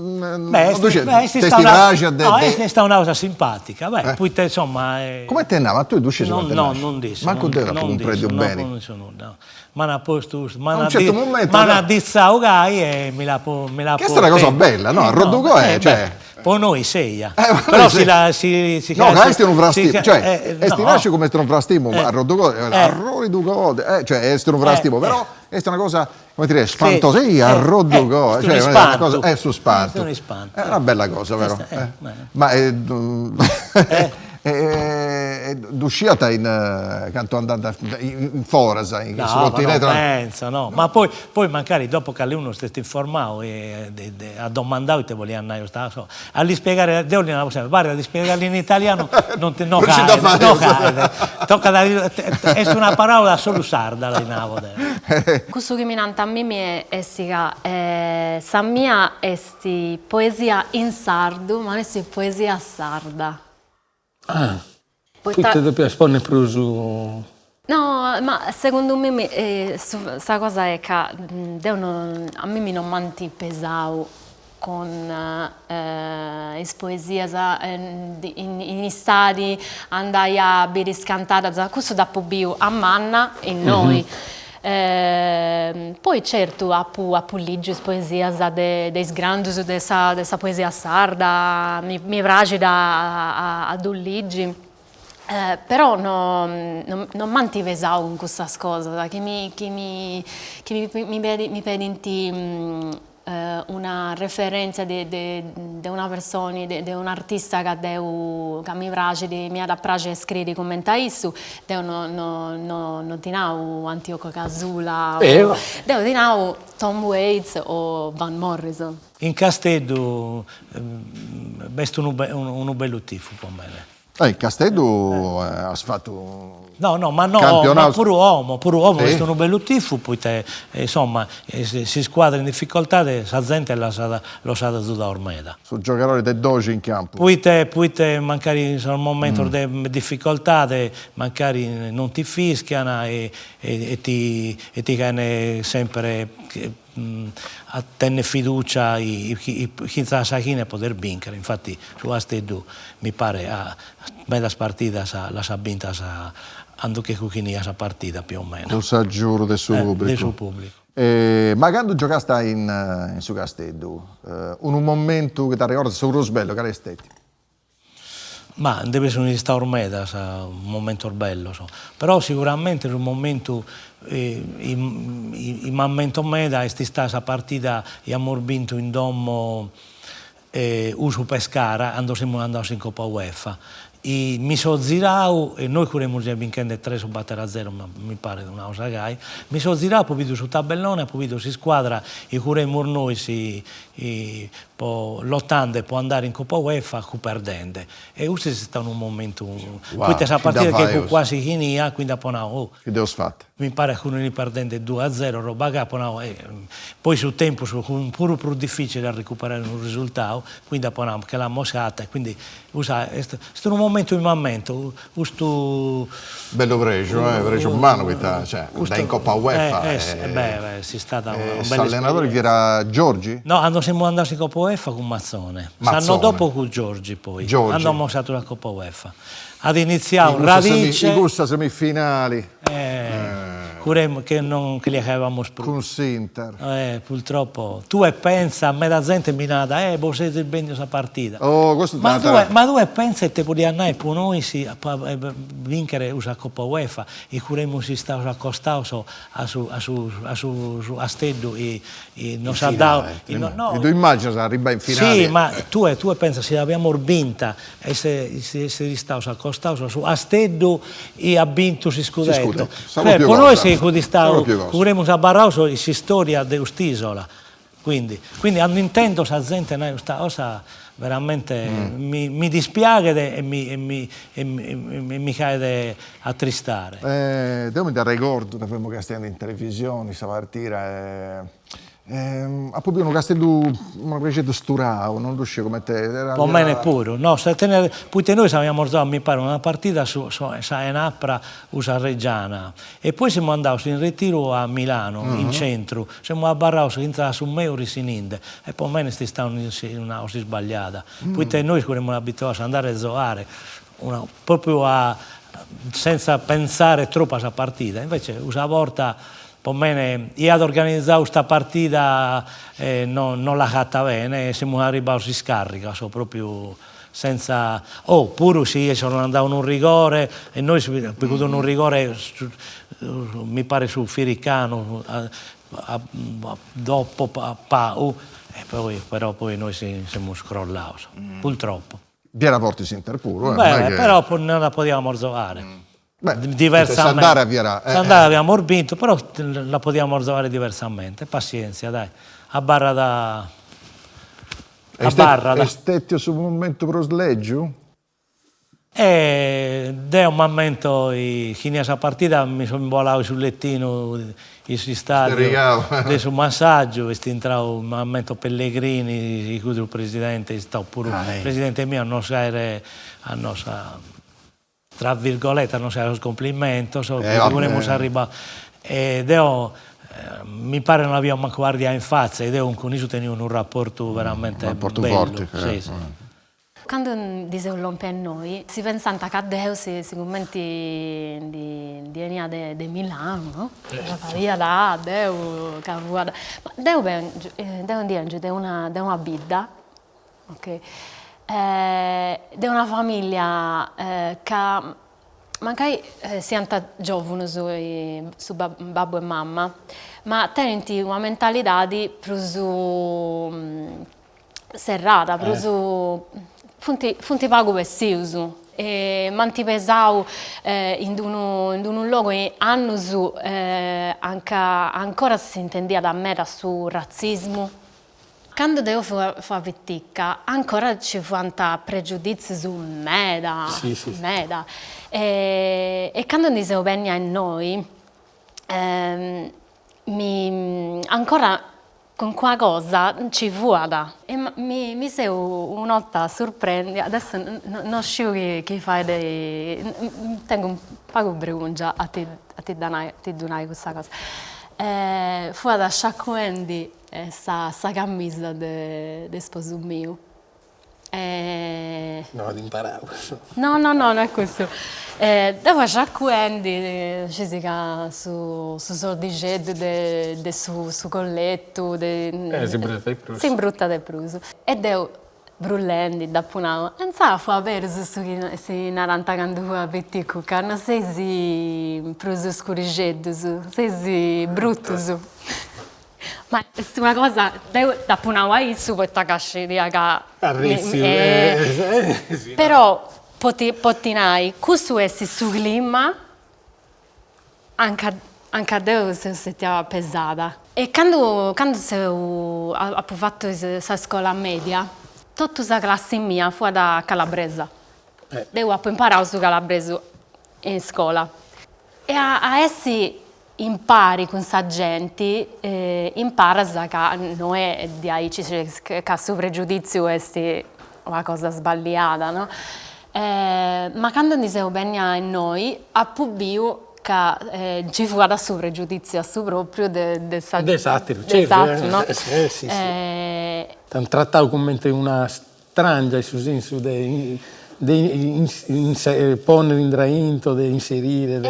Speaker 6: Beh, est
Speaker 5: praxia de
Speaker 6: no, est istada una cosa simpatica, beh, poita insomma
Speaker 5: Cumenti est nau, ma tui ddu scis
Speaker 6: cumenti est nasciu? No, non dd'isciu.
Speaker 5: Mancu deu dd'apu cumprendiu beni.
Speaker 6: Non dd'isciu nudda, m'ant postu, m'ant additzau gai e mi l'apo mi l'apo
Speaker 5: Chi est una cosa bella, no, arrodugò est, cioè
Speaker 6: Po nois eia, però si la si
Speaker 5: si No, ca est unu frastimu, cioè est nasciu cumenti unu frastimu, arrodugò, arrori-dugò, cioè est unu frastimu, però est una cosa Come ti dire, spantosa, ehi, arrodugò, cioè, è una cosa, è su spantu. È una bella cosa però. Ma ddu sciat in cantu andant in foras, in su continente?
Speaker 6: No, penso, no. Ma poi poi mancari dopo caliunu s'est informau e at domandau ite boliat nai custa cosa, a l'ispiegare, deo li navo sempre, guarda a l'ispiegare in italianu non ti no caet, no caet, tocat a est una paraula solu sarda li navo deo.
Speaker 8: Cussu chi mi nant a mimi est ca sa mia est poesia in sardu ma no est poesia sarda.
Speaker 7: Ah, poita depias ponni prus.
Speaker 8: No, ma segundu mimi sa cosa est ca deu no, a mimi non m'ant pesau cun is poesias in istadi andai a biri is cantadas, cussu dd'apu biu a manna innoi. Poi certu apu apu ligiu is poesias de de is grandus de sa de sa poesia sarda, mi mi praxit a a ddus ligi, però no non m'ant pesau cun cussas cosas, chi mi chi mi chi mi mi pedint una referentzia de de de una personi de de un'artista ca deu ca mi praxit mi at a praxi a scriri cumenti a issu, deu no no no no ti nau Antioco Casula o deu ti nau Tom Waits o Van Morrison.
Speaker 6: In Casteddu b'est unu unu bellu tifu po mene.
Speaker 5: Eh, in Casteddu as fatu
Speaker 6: No, no, ma no, ma puru como, puru como est unu bellu tifu, poita insomma s'iscuadra in difficoltade sa zente los at los at azudados meda.
Speaker 5: Su giogadori de doxi in campu.
Speaker 6: Poita poita mancari in sos momentos de difficoltade mancari non ti fischian e e ti e ti cheren sempre a tenner fiducia chi finzas a sa fine poder binchere, infatti su Casteddu mi paret a medas partidas las at bintas andu che cughiniat sa partida più o meno.
Speaker 5: Cun s'agiudu de su pubblicu.
Speaker 6: De su pubblicu.
Speaker 5: Ma candu giogast in su Casteddu, unu momentu chi t'arregordas su prus bellu cali est stetiu?
Speaker 6: Ma nde sun istados medas momentos bellos, però siguramente su momentu chi m'ammento meda est istada sa partida chi amus bintu in domo cun su Pescara cando semus andados in Copa Uefa, mi so ziradu e nois furemus giai binchende tres o batter a zero, mi paret una cosa gai, mi so ziradu apo bidu su tabellone, apo bidu s'iscuadra chi furemus nois po lotande po andare in Copa Uefa fut perdende e custu est istadu unu momentu poita sa partida che fut quasi finia quindi apo nau oh
Speaker 5: Chi dd'eus fata.
Speaker 6: Mi paret chi funi perdende duos a zero roba gai apo nau eh poi su tempus fut puru prus difficile a recuperare unu risultadu quindi apo nau che l'amus fata e quindi cussa est est unu momentu chi m'ammento custu
Speaker 5: Bellu prexu eh, prexu mannu poita cioè andai in Coppa Uefa
Speaker 6: eh beh est istada una bella
Speaker 5: S'allenadori fiat Giorgi?
Speaker 6: No, cando semus andados in Coppa Uefa cun Mazzone, s'annu dopo cun Giorgi poi, cando amus fatu sa Coppa Uefa. At iniziau Radice
Speaker 5: In cussa semifinali.
Speaker 6: Curemu che non che li acabaiamus prus.
Speaker 5: Cun s'Inter.
Speaker 6: Eh, purtroppo. Tue pensa, meda zente mi nat, eh, bos sezis bendiu sa partida.
Speaker 5: Oh, custu
Speaker 6: Ma tue, ma tue pensa ite podiat nai po nois binchere cussa Coppa Uefa, chi furemus istaos acostaos a su a su a su su Casteddu chi chi nos at dau,
Speaker 5: no. Ti ddu immaginas a arribbai in finali?
Speaker 6: Si, ma tue tue pensa si l'abiamus binta e si esser istaos acostaos a su Casteddu chi at bintu s'iscudetto. Cioè po nois fut istau, furemus abarraos in s'istoria de cust'isola Quindi, quindi cando intendo sa zente nai custa cosa veramente mi mi dispiaghet e mi e mi e mi faet atristare.
Speaker 5: Deu mi dd'arregordu, dda femu castiendi in televisioni sa partida e apu biu unu Casteddu unu paghixeddu sturau, non ddu sciu cumenti
Speaker 6: era. Po mene puru, no, poita nois aviamus giogau mi paret una partida su sa 'enapra cun sa Reggiana E poi semus andados in retiru a Milano, in centru, semus abarrados fintzas a su meuri sininde e po mene est istada una cosa isbagliada, poite nois furemus abituados a andare a zogare una propriu a senza pensare tropu a sa partida, invece cussa borta po mene chie at organizadu custa partida no no l'at fata bene e semus arribbados iscarrigos propriu Senza, oh, puru si issos nos an dadu unu rigore e nois bi fut unu rigore mi paret su Firicano dopo pagu e poi però poi nois semus crollados, purtroppo.
Speaker 5: Fiat forti s'Inter puru,
Speaker 6: eh, non è che. Però non la podiamus zogare.
Speaker 5: Beh, diversamente. S'andada fiat.
Speaker 6: S'andada aviamus bintu, però la podiamus zogare diversamente, passienzia dai, abarrat
Speaker 5: Abarrat. Est stètiu su momentu prus lègiu?
Speaker 6: E deo m'ammento chi finia sa partida mi so imboladu in su lettinu in s'istadiu de su massaggiu, est intradu m'ammento Pellegrini, cuddu presidente istadu puru presidente meu a nos fagher a nos tra virgolette a nos fagher sos cumplimentos, poita furemus arribbados e deo mi paret non l'avia mancu 'ardiadu in fatza e deo cun issu tenia unu rapportu veramente
Speaker 5: bellu, forti,
Speaker 6: si si.
Speaker 8: Candu ndi seus lòmpius a innoi si pensànt ca deu sigumenti ndi 'enia de Milanu no, pariat ah deu ca fuat, ma deu bengiu deu ndi 'engiu de una de una bidda Ok. De una familia ca mancai siant giovunus su babbu e mamma, ma tenint una mentalidadi prus serrada, prus funt funt pagu bessius e m'ant pesau in d'unu in d'unu logu annus anca ancora s'intendiat meda su ratzismu Candu deu fua pitica ancora nci fuant pregiuditzius meda, meda, e candu ndi seu bennia innoi mi ancora calincuna cosa nci fuat e mi mi seu un'orta surprendia, adesso no sciu chi fait, tengu u' pagu bregungia a ti a ti dda nai a ti ddu nai custa cosa, fuat sciacuendi sa sa camisa de de sposu miu
Speaker 7: e. No at imparau.
Speaker 8: No no no no est cussu. Deu fua sciacuendi, scisi ca su su sordixeddu de de su su colletu de.
Speaker 7: S'imbrutat de prus.
Speaker 8: S'imbrutat de prus. E deu brullendi dd'apu nau, e insaras fuat berus su chi si narant candu fua piticu, ca no seis prus scurixeddus, seis brutus. Ma est una cosa, deu dd'apu nau a issu poita ca scidia ca
Speaker 7: Arretziu
Speaker 8: Però po ti po ti nai, cussu est su clima anca anca deu seu stetia pesada. E candu candu seu apu fatu sa scola media, totu sa classi mia fuat calabresa. Deu apu imparau su calabresu in scola. E a a essi impari cun sa genti imparas ca no est diaici, ca su pregiuditziu est una cosa sballiada, no? Ma candu ndi seu bennia innoi apu biu ca nci fuat su pregiuditziu a su propriu de de sa
Speaker 7: De s'ateru, certu, no? T'ant tratau cumenti una strangia in su sensu de de ponnere indrainto, de inserire, de.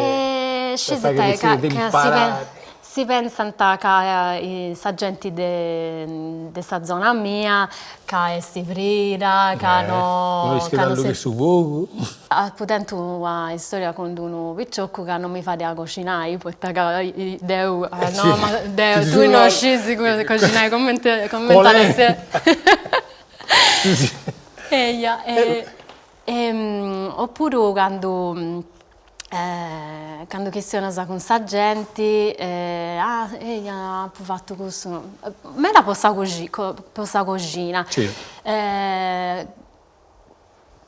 Speaker 8: Scis ita ca si pensant ca sa genti de sa zona mia ca est frida, ca no.
Speaker 7: No ischit allugher su fogu.
Speaker 8: Apu tentu una istoria cun d'unu picioccu ca non mi fadiat coxinai, poita ca deu, no ma deu, tui no scis coxinai cumenti cumenti at essi. Eia oppuru candu candu chistionas cun sa genti, ah eia apu fatu cussu, meda po sa po sa coxina,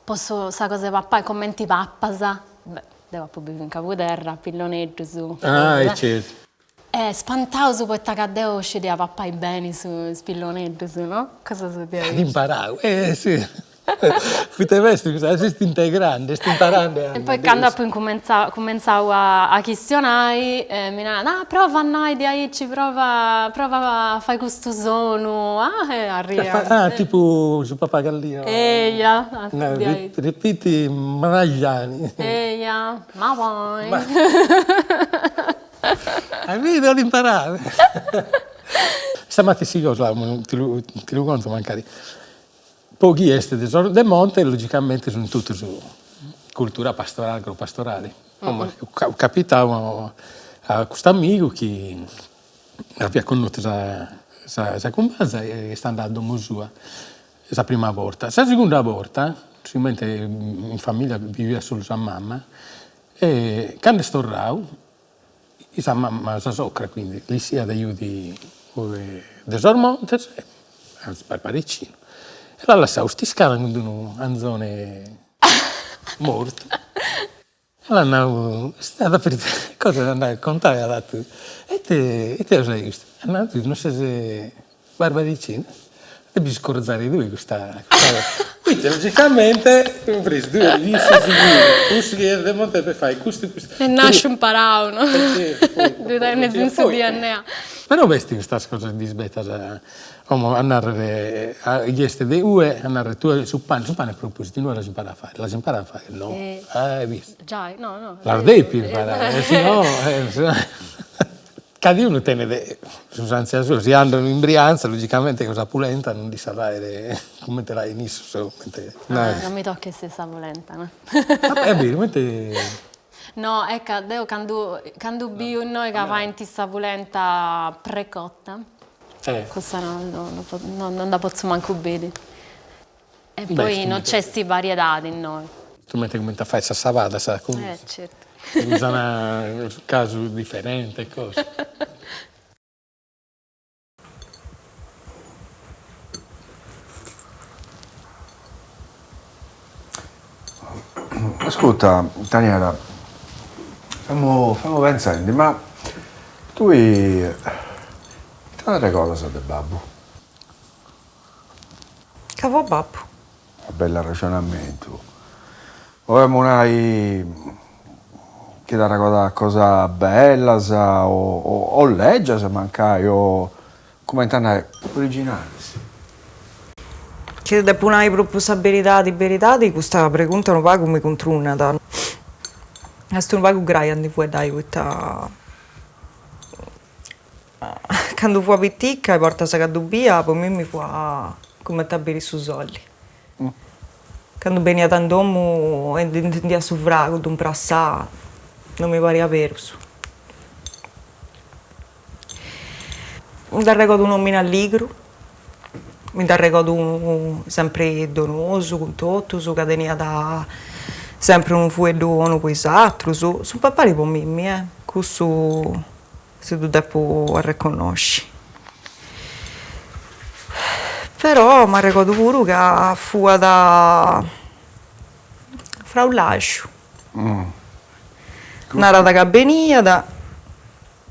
Speaker 8: po sa cosa 'e papai, cumenti papas, beh deu apu biviu in Cabuderra, pilloneddus.
Speaker 7: Ah certu.
Speaker 8: E spantaus poita ca deu scidia papai beni is pilloneddus, no? Cosas
Speaker 7: diaici. At imparau, eh si. Poita est custa, s'est integrande, est imparande
Speaker 8: a. E poi candu apu incumentzau cumentzau a chistionai mi narant, ah prova a nai diaici, prova prova a fai custu sonu, ah e
Speaker 7: arriiant. Ah tipu su papagallinu.
Speaker 8: Eia,
Speaker 7: diaici. Ripiti mraxani.
Speaker 8: Eia, ma poi.
Speaker 7: A bidu at imparadu. Sa matessi cosa, ti lu ti lu conto mancari, po chie est de sos de monte logicamente sunt totus cultura pastorale agropastorale. Capitau a custu amigu chi aviat connotu sa sa cumpanza e est andadu a domo sua sa prima borta. Sa segunda borta, sigomente in familia biviat solu sa mama, E cando est torrau, sa mama, sa socra quindi, l'issiat chi fut de sos montes, anzis barbaricinu, e l'at lassau cust'iscala cun d'unu anzone mortu. E l'at nau, est istada cosa de andai a contai at atu, ite ite cosa est custu? At nau, tui non ses Barbaricinu, depis iscorzare tui custa cosa, poita logicamente cumprendi tui l'ischis puru, cussu chi est de monte depet fai custu e custu.
Speaker 8: Est nasciu imparau, no? Ddu tenis in su dna.
Speaker 7: Però b'est custas cosas disbetas, como a narrer chi est de ue, a narrer tue su pane, su pane a propositu inue l'as imparadu a fagher, l'as imparadu a fagher? No, ah bistu.
Speaker 8: Giai, no no.
Speaker 7: L'as depiu imparare, si no Cadiunu tenet s'usantzia sua, si andan in Brianza logicamente ca sa pulenta non ddis at aere cummente la 'ain issos comente
Speaker 8: Ah non mi tochis sa pulenta no.
Speaker 7: A biri cummente
Speaker 8: No est ca deu candu candu biu innoi ca faint sa pulenta precotta cussa no no non dda potzu mancu biri. E poi non nc'est variedadi innoi.
Speaker 7: Comente comente a fai sa sabada sa
Speaker 8: Eh certu.
Speaker 7: Usan casu diferente e cosa.
Speaker 1: Ascurta Daniela, femu femu pentzendi, ma tui ita t'arregordas de babbu?
Speaker 2: Ca fut babbu.
Speaker 1: Bellu arrexonamentu. 'Olemu nai chi t'arregordas cosas bellas o lègias mancai o cumenti a nai originalis.
Speaker 2: Chi ti depu nai propriu sa beridadi beridadi custa pregunta unu pagu mi cuntrunat. Est unu pagu grai a ndi fueddai poita Candu fua pitica, is bortas ca ddu bia, po mimmi fuat cumenti a biri su soli. Candu beniat in domu e nd'intendia su fragu, ddu imprassà, non mi pariat berus. Mi nd'arregodu un'omini alligru, mi nd'arregodu unu sempri donosu cun totus, ca teniat sempri unu fueddu 'onu po is atrus, su papari po mimmi eh, cussu Si ddu depu arreconnosci. Però m'arregodu puru ca fuat fraullaxu. Narat ca beniat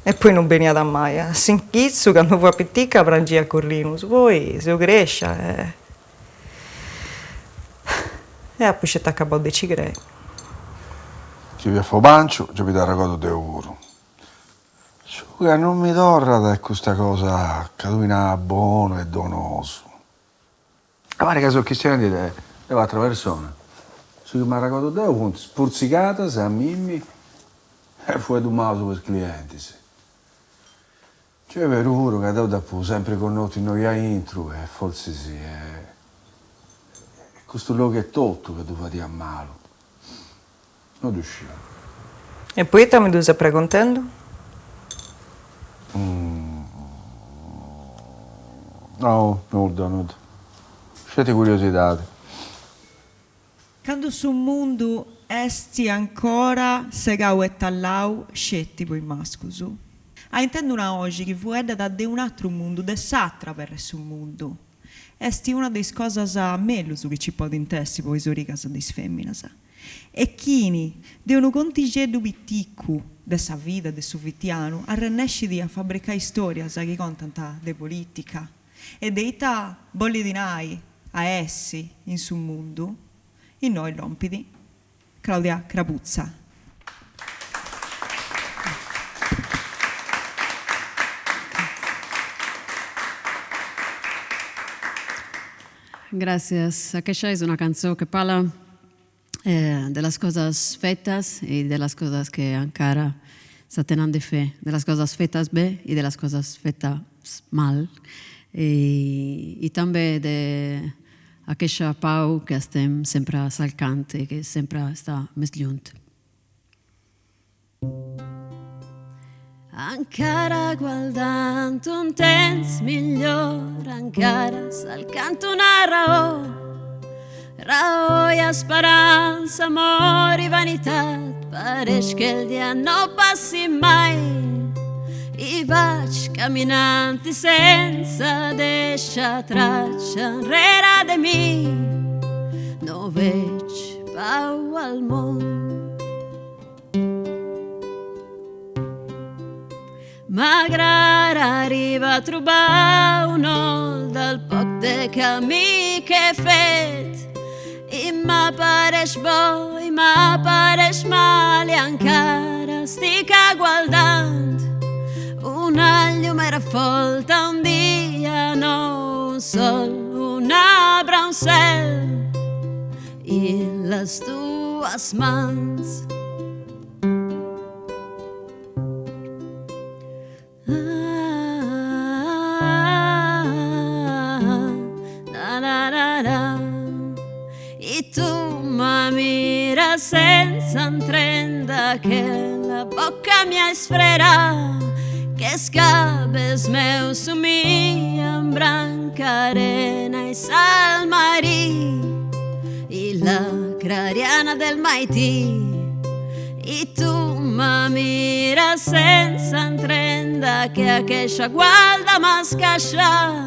Speaker 2: e poi non beniat mai. A s'inghitzu candu fua pitica prangia a corrinus, poi seu crescia e e apu sceti acabau de ci crei.
Speaker 1: Chi fiat frobanciu gei mi dd'arregodu deu puru. Su ca non mi torrat est custa cosa ca tui naras bonu e donosu. A parit ca seu chistionendi de de u'atera persona. Su chi m'arregodu deu funt spurtzigadas a mimmi. E fueddus maus po is clientis. Nc'est beru puru ca deu dd'apu sempri connotu innoi aintru e fortzis est custu logu etotu ca ddu fadiat malu. No ddu sciu.
Speaker 2: E poita mi ddu ses pregontendu?
Speaker 1: No, nudda, nudda. Sceti curiosidadi.
Speaker 2: Candu su mundu esti ancora segau e tallau sceti po is mascus. A intendi una 'oxi chi fueddat de un'atru mundu, de s'atra perra 'e su mundu, esti una de is cosas mellus chi ci podint essi po is origas de is feminas. E chini, de unu contixeddu piticu de sa vida de su fitianu, arrennescit a fabricai istorias chi contant de politica e de ita bollit nai a essi in su mundu, innoi lompit Claudia Crabuzza.
Speaker 9: Gràcias. Aquesta es una cançó que parla de las cosas fetas e de las cosas que encara se tenen de fer, de las cosas fetas bé e de las cosas fetas mal e tanben de aquesta pau que estem sempre cercant e que sempre està més lluny. Encara guardant un temps millor, encara cercant una raó, raó i esperança, amor i vanitat, pareix que el dia no passi mai. I vaig caminant i sense deixar tratxa enrere de mi, no veig pau al món. M'agrada arribar a trobar un ol del poc de camí que he fet i m'apareix bo i m'apareix mal i encara estic aguardant una llumera folta, un dia nou, un sol, un arbre, un cel i les tues mans. I tu me mires sense entendre que la boca mia és freda, que els cabells meus somien branca, arena i sal marí i la clariana del matí. I tu me mires sense entendre que aquesta gualda m'escaixa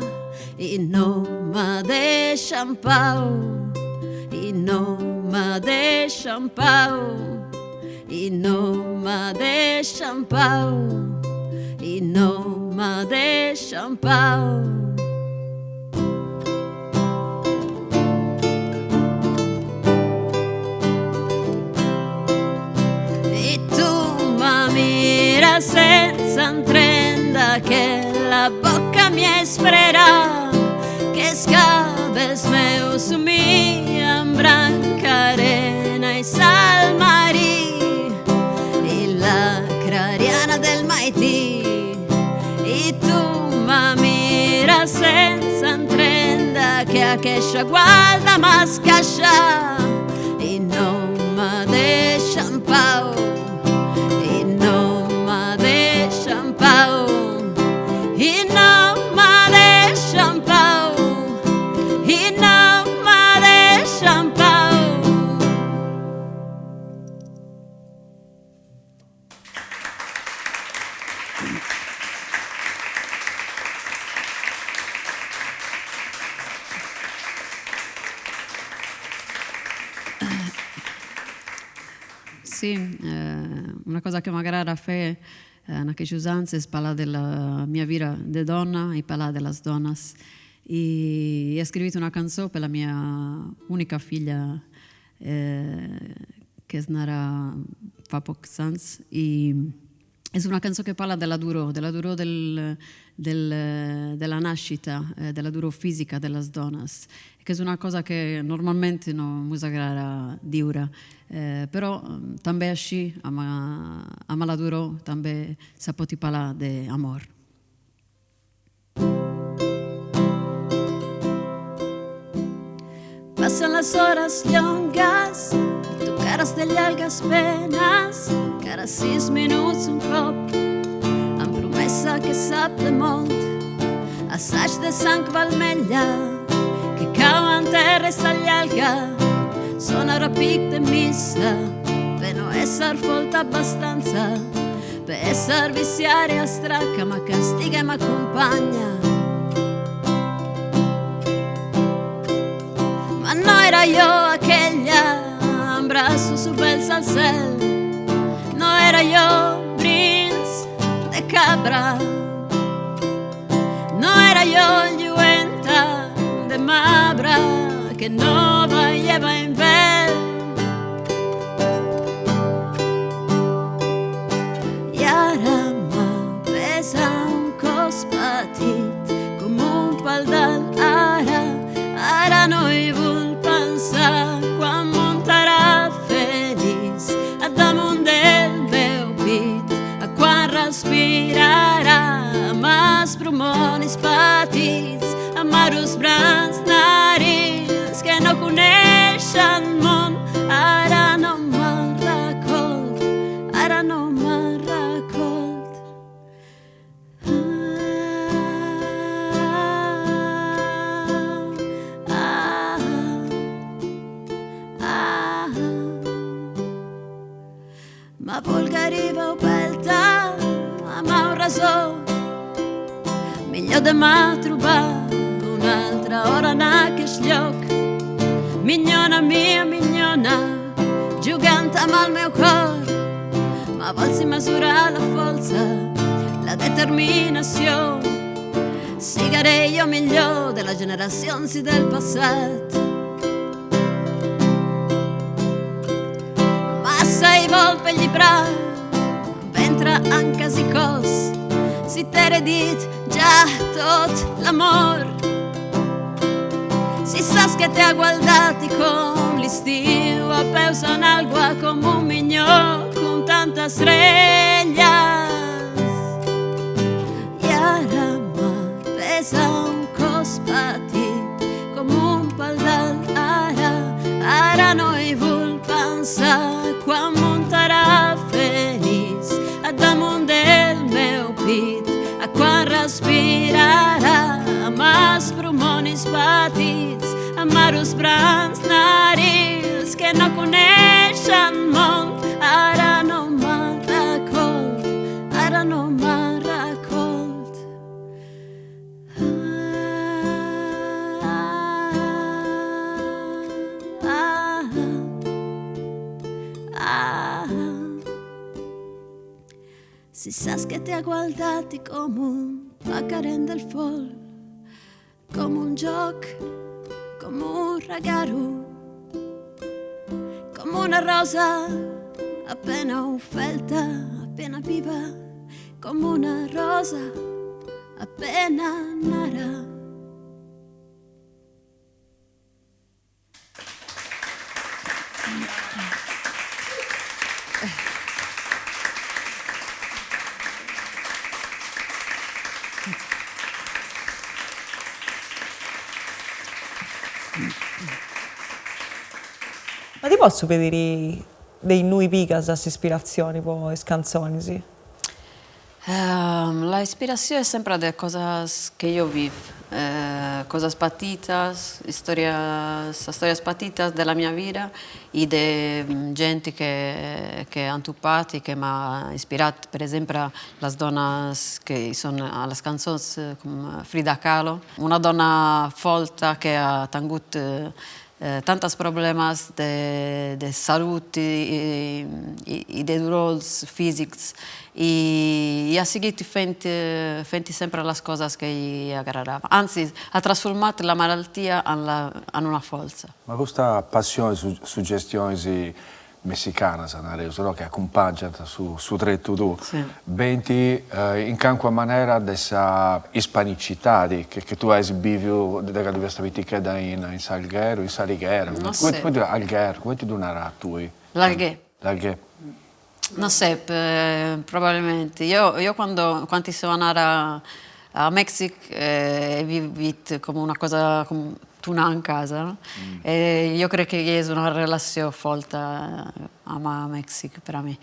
Speaker 9: i no me deixa en pau, i no me deixa en pau, i no me deixa en pau, i no me deixa en pau. I tu me mires sense entendre que la boca mia és freda, que els cabells meus somien branca, arena i sal marí i la clariana del matí. I tu me mires sense entendre que aquesta gualda m'escaixa i no me deixa en pau, i no me deixa en pau, i no me deixa en pau, i no me deixa en pau. Sí, una cosa que m'agrada fer en aquests anys és parlar de la mia vida de dona i parlar de les dones. I he escrit una cançó per la mia única filla que es nara fa pocs anys i Est una canzone che parla della durò, della durò del del della nascita, della durò fisica de las donas, che est una cosa che normalmente no mos agradat diura, però tambe ascì amb la durò tambe sa poti parlar de amor. Passan las horas longas i tu caras de llargas penas Cada 6 minuts un cop amb promesa que sap de molt Assaig de sang vermella que cau en terra i s'allarga Sona repic de missa per no ésser folta abbastanza Per ésser viciària estraca ma castiga i m'acompanya. Ma no era jo aquella amb braços oberts al cel, no era jo brins de cabra, no era jo lluenta de marbre que no veieva en vel. I ara me pesa un cos petit com un pal del ara, ara no hi vull pensar quan muntarà feliç a damunt del meu pit, a quan respirarà amb els pulmons petits, amb els grans narins que no coneixen món, ara no me'n record, ara no me'n record. Ah, ah, ah. Ma volgariva oberta amb rasó Millor demà trobar una altra hora en aquest lloc Minyona mia, minyona, jugant amb el meu cor Ma vols mesurar la força, la determinació Sigaré jo millor de les generacions i del passat Massa i vol per llibrar ventre en quasi cos si t'he dit ja tot l'amor si saps que t'he guardat i com l'estiu a peus en aigua com un minyó com tantes estrelles i ara me pesa un cos petit com un pal del ara ara no hi vull pensar quan muntarà feliç a damunt del meu pit a quan respirarà amb els pulmons petits amb els grans narils que no coneixen món ara no me'n record ara no me'n record ah, ah, ah. Si saps que t'he guardat i com un pacarent del fol, com un joc, com un regalo, com una rosa appena oferta, appena viva, com una rosa appena nara.
Speaker 2: Ma ti potzu pediri de innui pigas s'ispiratzioni po is cantzonis?
Speaker 9: La ispirazione è sempre de cosas che io viv, cosas patitas, istorias, storias patitas de la mia vida i de genti che che ant tupat i che m'ha ispirat, per esempio las donnas che son a las canzons com Frida Kahlo, una donna folta che ha tengut tantas problemas de de salut i i de dolors fisics i ha sighit fent fent sempre las cosas che gli agradava, anzi ha trasformat la malaltia en la en una forza.
Speaker 1: Ma custa passione, sugestionis. messicanas, nareus, no, chi acumpàngiant su su tretu tuu, benint in calincuna manera de sa ispanicitadi chi tui as bìviu de candu fiast pitichedda in s'Alghero, in s'Alighera, cumenti Algher, cumenti ddu naràt tui?
Speaker 9: L'Alghè.
Speaker 1: L'Alghè.
Speaker 9: No sé, probabilmente. Io io quando quanti so anara a Mexic he vivit como una cosa tornà in casa no e io crec che es una relazione folta amb Mexic per a mi.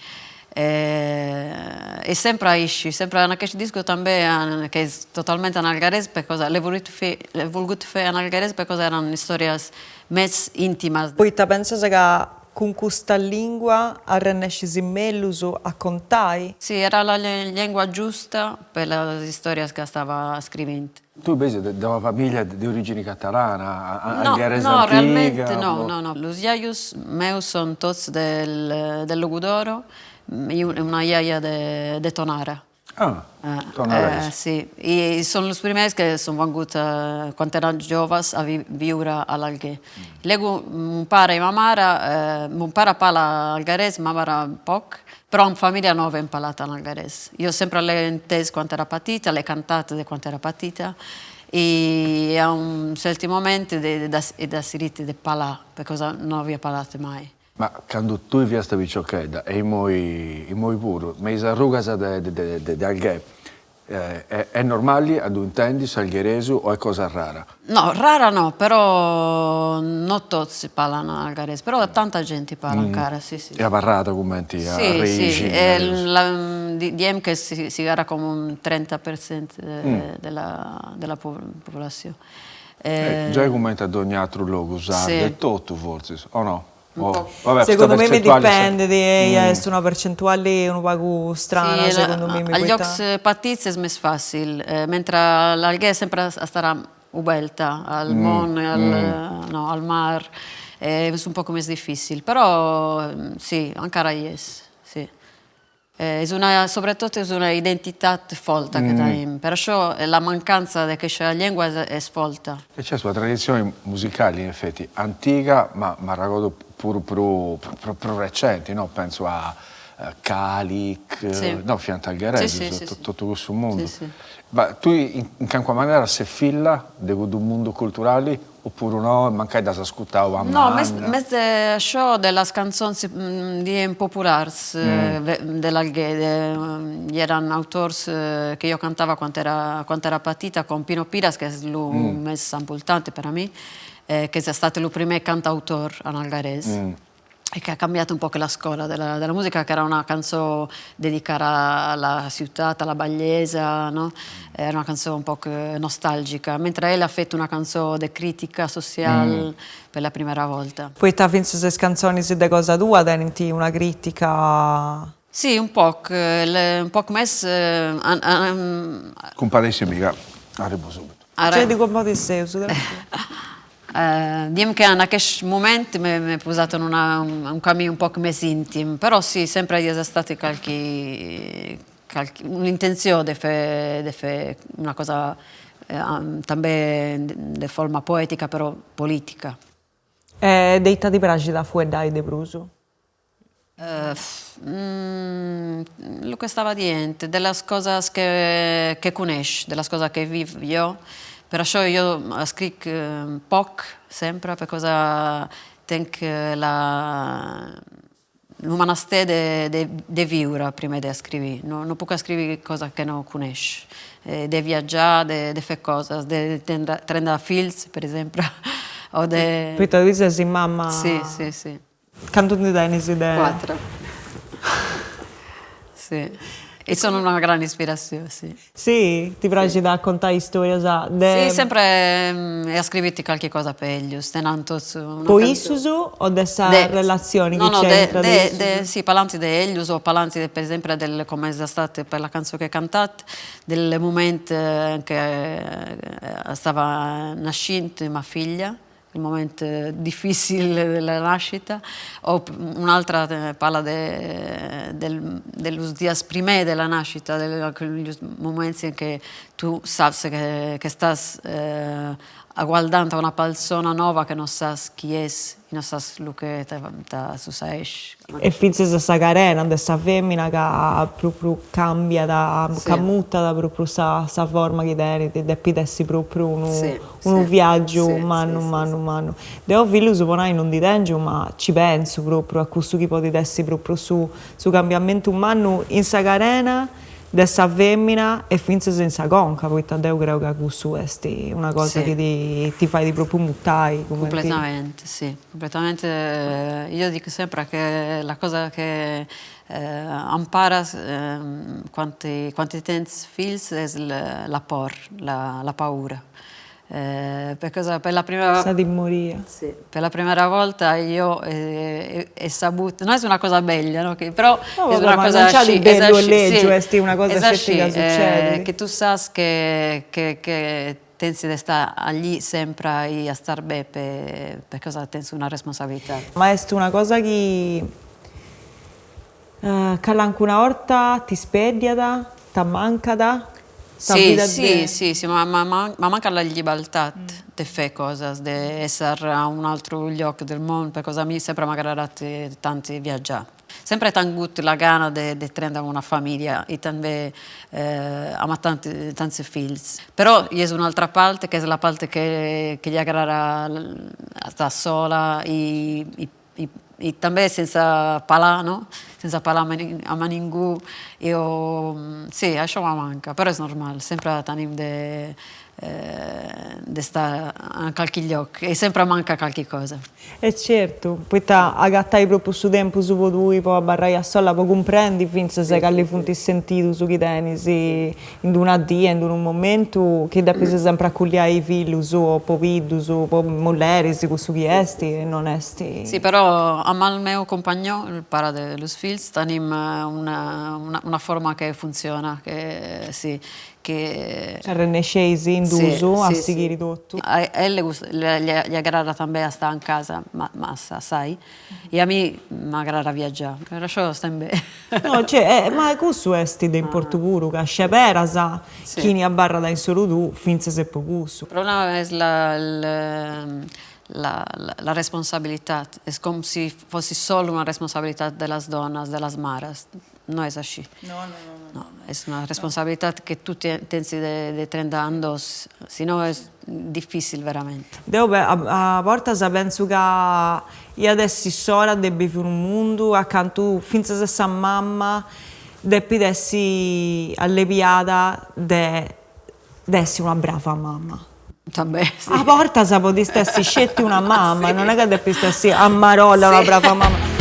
Speaker 9: E sempre aici, sempre en aquest disco tanben que es totalment en alguerés perque l'he volut fer l'he volgut fer en alguerés perque èran istòrias mès intimas.
Speaker 2: Poita pensas ca Cun custa lìngua arrennescis mellus a contai?
Speaker 9: Si, era la lengua giusta per las istòrias ca stava scrivint.
Speaker 1: Tui benis de una famìllia de orìgini catalana, algheresa
Speaker 9: antiga? No, realmente no, no, no. Los iaios meus son tots del Logudoro e una iaia de Tonara.
Speaker 1: Ah, tonares.
Speaker 9: Si, e son los primers que son venguts quand èran joves a viure a l'Alguer. Luego mon pare e ma mare, mon pare parla algarés, ma mare poc, però en familha no avèm parlat en algarés. Jo sempre l'he entès quand èra petita, l'he cantat de quand èra petita e a un cèrti moment he decidit de parlar, perque no avia parlat mai.
Speaker 1: Ma candu tui fiast piciochedda, e immoi immoi puru, me is arrugas de de Alghè, est normali a ddu intendi s'algheresu o est cosa rara?
Speaker 9: No, rara no, però no tots parlan algarés, però tanta genti parla encara, si si.
Speaker 1: Est abarrada cumenti arrexini.
Speaker 9: Si, si, diem che sigarà comu un 30% de la de la poblacion.
Speaker 1: Giai cumenti a dogna atru logu sardu etotu fortzis, o no?
Speaker 2: Segundu mei mi dipendit, eia, est una percentuali unu pagu strana segundu mei
Speaker 9: poita. A llocs petits es més fàcil, mentre l'Alguer sempre estarà oberta al món, no, al mar, es un poc més difícil, però sí, encara hi és, sí. Es una, sobretot es una identitat forta que tenim, per això la mancanza d'aquesta llengua es forta.
Speaker 1: E nc'est una traditzioni musicali in effeti antiga, ma m'arragodu puru prus prus recenti, no, pentzu a Calik, no, fiant algheresus, totu cussu mundu. Ma tui in calincuna manera ses filla de cuddu mundu culturali Oppuru no, mancai dd'as ascurtau a
Speaker 9: manna. No, mes de això de las cançons diem populars de l'Alguer, i èran autors que jo cantava quand era quand era petita, com Pino Piras, qu'es lo mes important per a mi, qu'es estat lo primer cantautor en algarés. E che ha cambiato un poc la scola della della musica, che era una cançó dedicada a la ciutat, a la bellesa, no? Era una cançó un poc nostalgica, mentre ell ha fet una cançó de critica social per la primera volta.
Speaker 2: Poita fintzas is cantzonis de cosa tua tenint una critica.
Speaker 9: Sì, un poc, un poc mes.
Speaker 1: Cumpadessi·mi ca arribu subitu.
Speaker 2: Gei ti cumpadesseus,
Speaker 9: Diem que en aqueth moment m'he posat en una un camí un pòc mès intim, però sì, sempre i es estat qualqui qualqui un'intenció de fer de fer una cosa tanben de forma poetica però politica.
Speaker 2: E de ita ti praxit a fueddai de prus?
Speaker 9: Lo que estava dient, de las cosas que que coneish, de las cosas que viv jo, per això jo escric poc sempre, perque tenc la lo menester de de de viure primer d'escrivir, no no puc escrivir cosas que no coneish, de viatjar, de de fer cosas, de tendre fills, per exemple, o de.
Speaker 2: Poita tui ses mama.
Speaker 9: Si, si, si.
Speaker 2: Cantu ndi tenis de.
Speaker 9: Cuatro. Si. E sono una gran ispirazione, si.
Speaker 2: Si? Ti praxit a contai istorias de.
Speaker 9: Si, sempre e a scriviri calchi cosa per ellos, tenant totus
Speaker 2: una. Po issus o de sa relatzioni chi nc'est intra de issus?
Speaker 9: No, no, de, si, parlant de ellos o parlant per esempio del come es estat per la cançó che he cantat, del moment en che stava nascint ma figlia il moment dificil de la nascita, o un'altra parla de del de los dias primers de la nascita, de aquells moments en que tu saps que que estàs. Aguardant una persona nova che non sas chi es e non sas lu che ta suçaesh.
Speaker 2: E fintzas sa carena de sa femina ca propriu cambiat, ca mutat propriu sa sa forma chi tenit, depit essi propriu unu unu viaggiu mannu mannu mannu. Deu fillus po nai non ndi tengiu ma ci pentzu propriu a cussu chi podit essi propriu su su cambiamentu mannu in sa carena de sa femina e fintzas in sa conca, poita deu creu ca cussu est una cosa chi ti ti fait propriu mutai
Speaker 9: cumenti. Completamente, sì, completamente, io dico sempre che la cosa che amparas quand quand tens fills es la por, la paura Per per la prima
Speaker 2: Sa timoria.
Speaker 9: Sì, per la primera volta io he sabut, no est una cosa bella, no, però
Speaker 2: est una cosa non nc'at bellu e lègiu, est una cosa sceti ca sucedit.
Speaker 9: Che tu sas che che tens de estar allì sempre a star be perché tens una responsabilità.
Speaker 2: Ma est una cosa chi Calancuna 'orta ti spèddiat, t'ammancat
Speaker 9: sa vida de. Sì, sì, sì, ma ma mancat la libertà de fai cosas, de esser a un'altru lloc del mond, perché a mi sempre m'agradat tanti viaggià. Sempre he tengut la gana de de prender una familia e també ama tanti tants fills. Però i es un'altra parte che es la parte che che gli agrada star sola e E també sense parlar, no? Sense parlar amb ningú. Jo, sí, això m'amanca, però és normal, sempre tenim de d'estar en qualque lloc e sempre manca qualche cosa.
Speaker 2: E certu, poita agatai propriu su tempus po tui, po abarrai a sola, po cumprendi fintzas cali funt is sentidus chi tenis in d'una die, in d'unu momentu chi depis sempri aculliai fillus o pobiddus o mulleris, cussu chi est e non est.
Speaker 9: Si, però amb el meu companyó, el pare de los fills, tenim una una forma que funciona, que si,
Speaker 2: che. Arrennesceis in duus a sighiri totu.
Speaker 9: A ell li agrada també estar en casa, massa, sai, e a mi m'agrada viaggiar, per això estem bé.
Speaker 2: No, cioè, ma cussu est de importu puru, ca sceberas chini abarrat in s'oru tuu fintzas e po cussu.
Speaker 9: Il problema est la la la responsabilitat, est com si fossi solo una responsabilitat de las donas, de las mares, no est així.
Speaker 2: No, no, no.
Speaker 9: No, est una responsabilitat que tu tens de prendre ambdós, si no est dificil verament.
Speaker 2: Deu a bortas pentzu ca iat essi s'ora de bivi unu mundu acantu fintzas sa mamma depit essi allebiada de de essi una brava mamma.
Speaker 9: També,
Speaker 2: si. A bortas podist essi sceti una mamma, non est ca depist essi a marolla una brava mamma.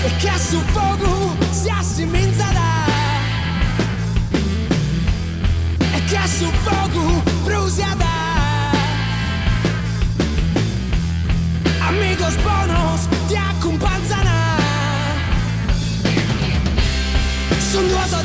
Speaker 3: E che su fogu si assiminzat E che su fogu brusiat Amigos bonos ti acumpanzan Sun duas o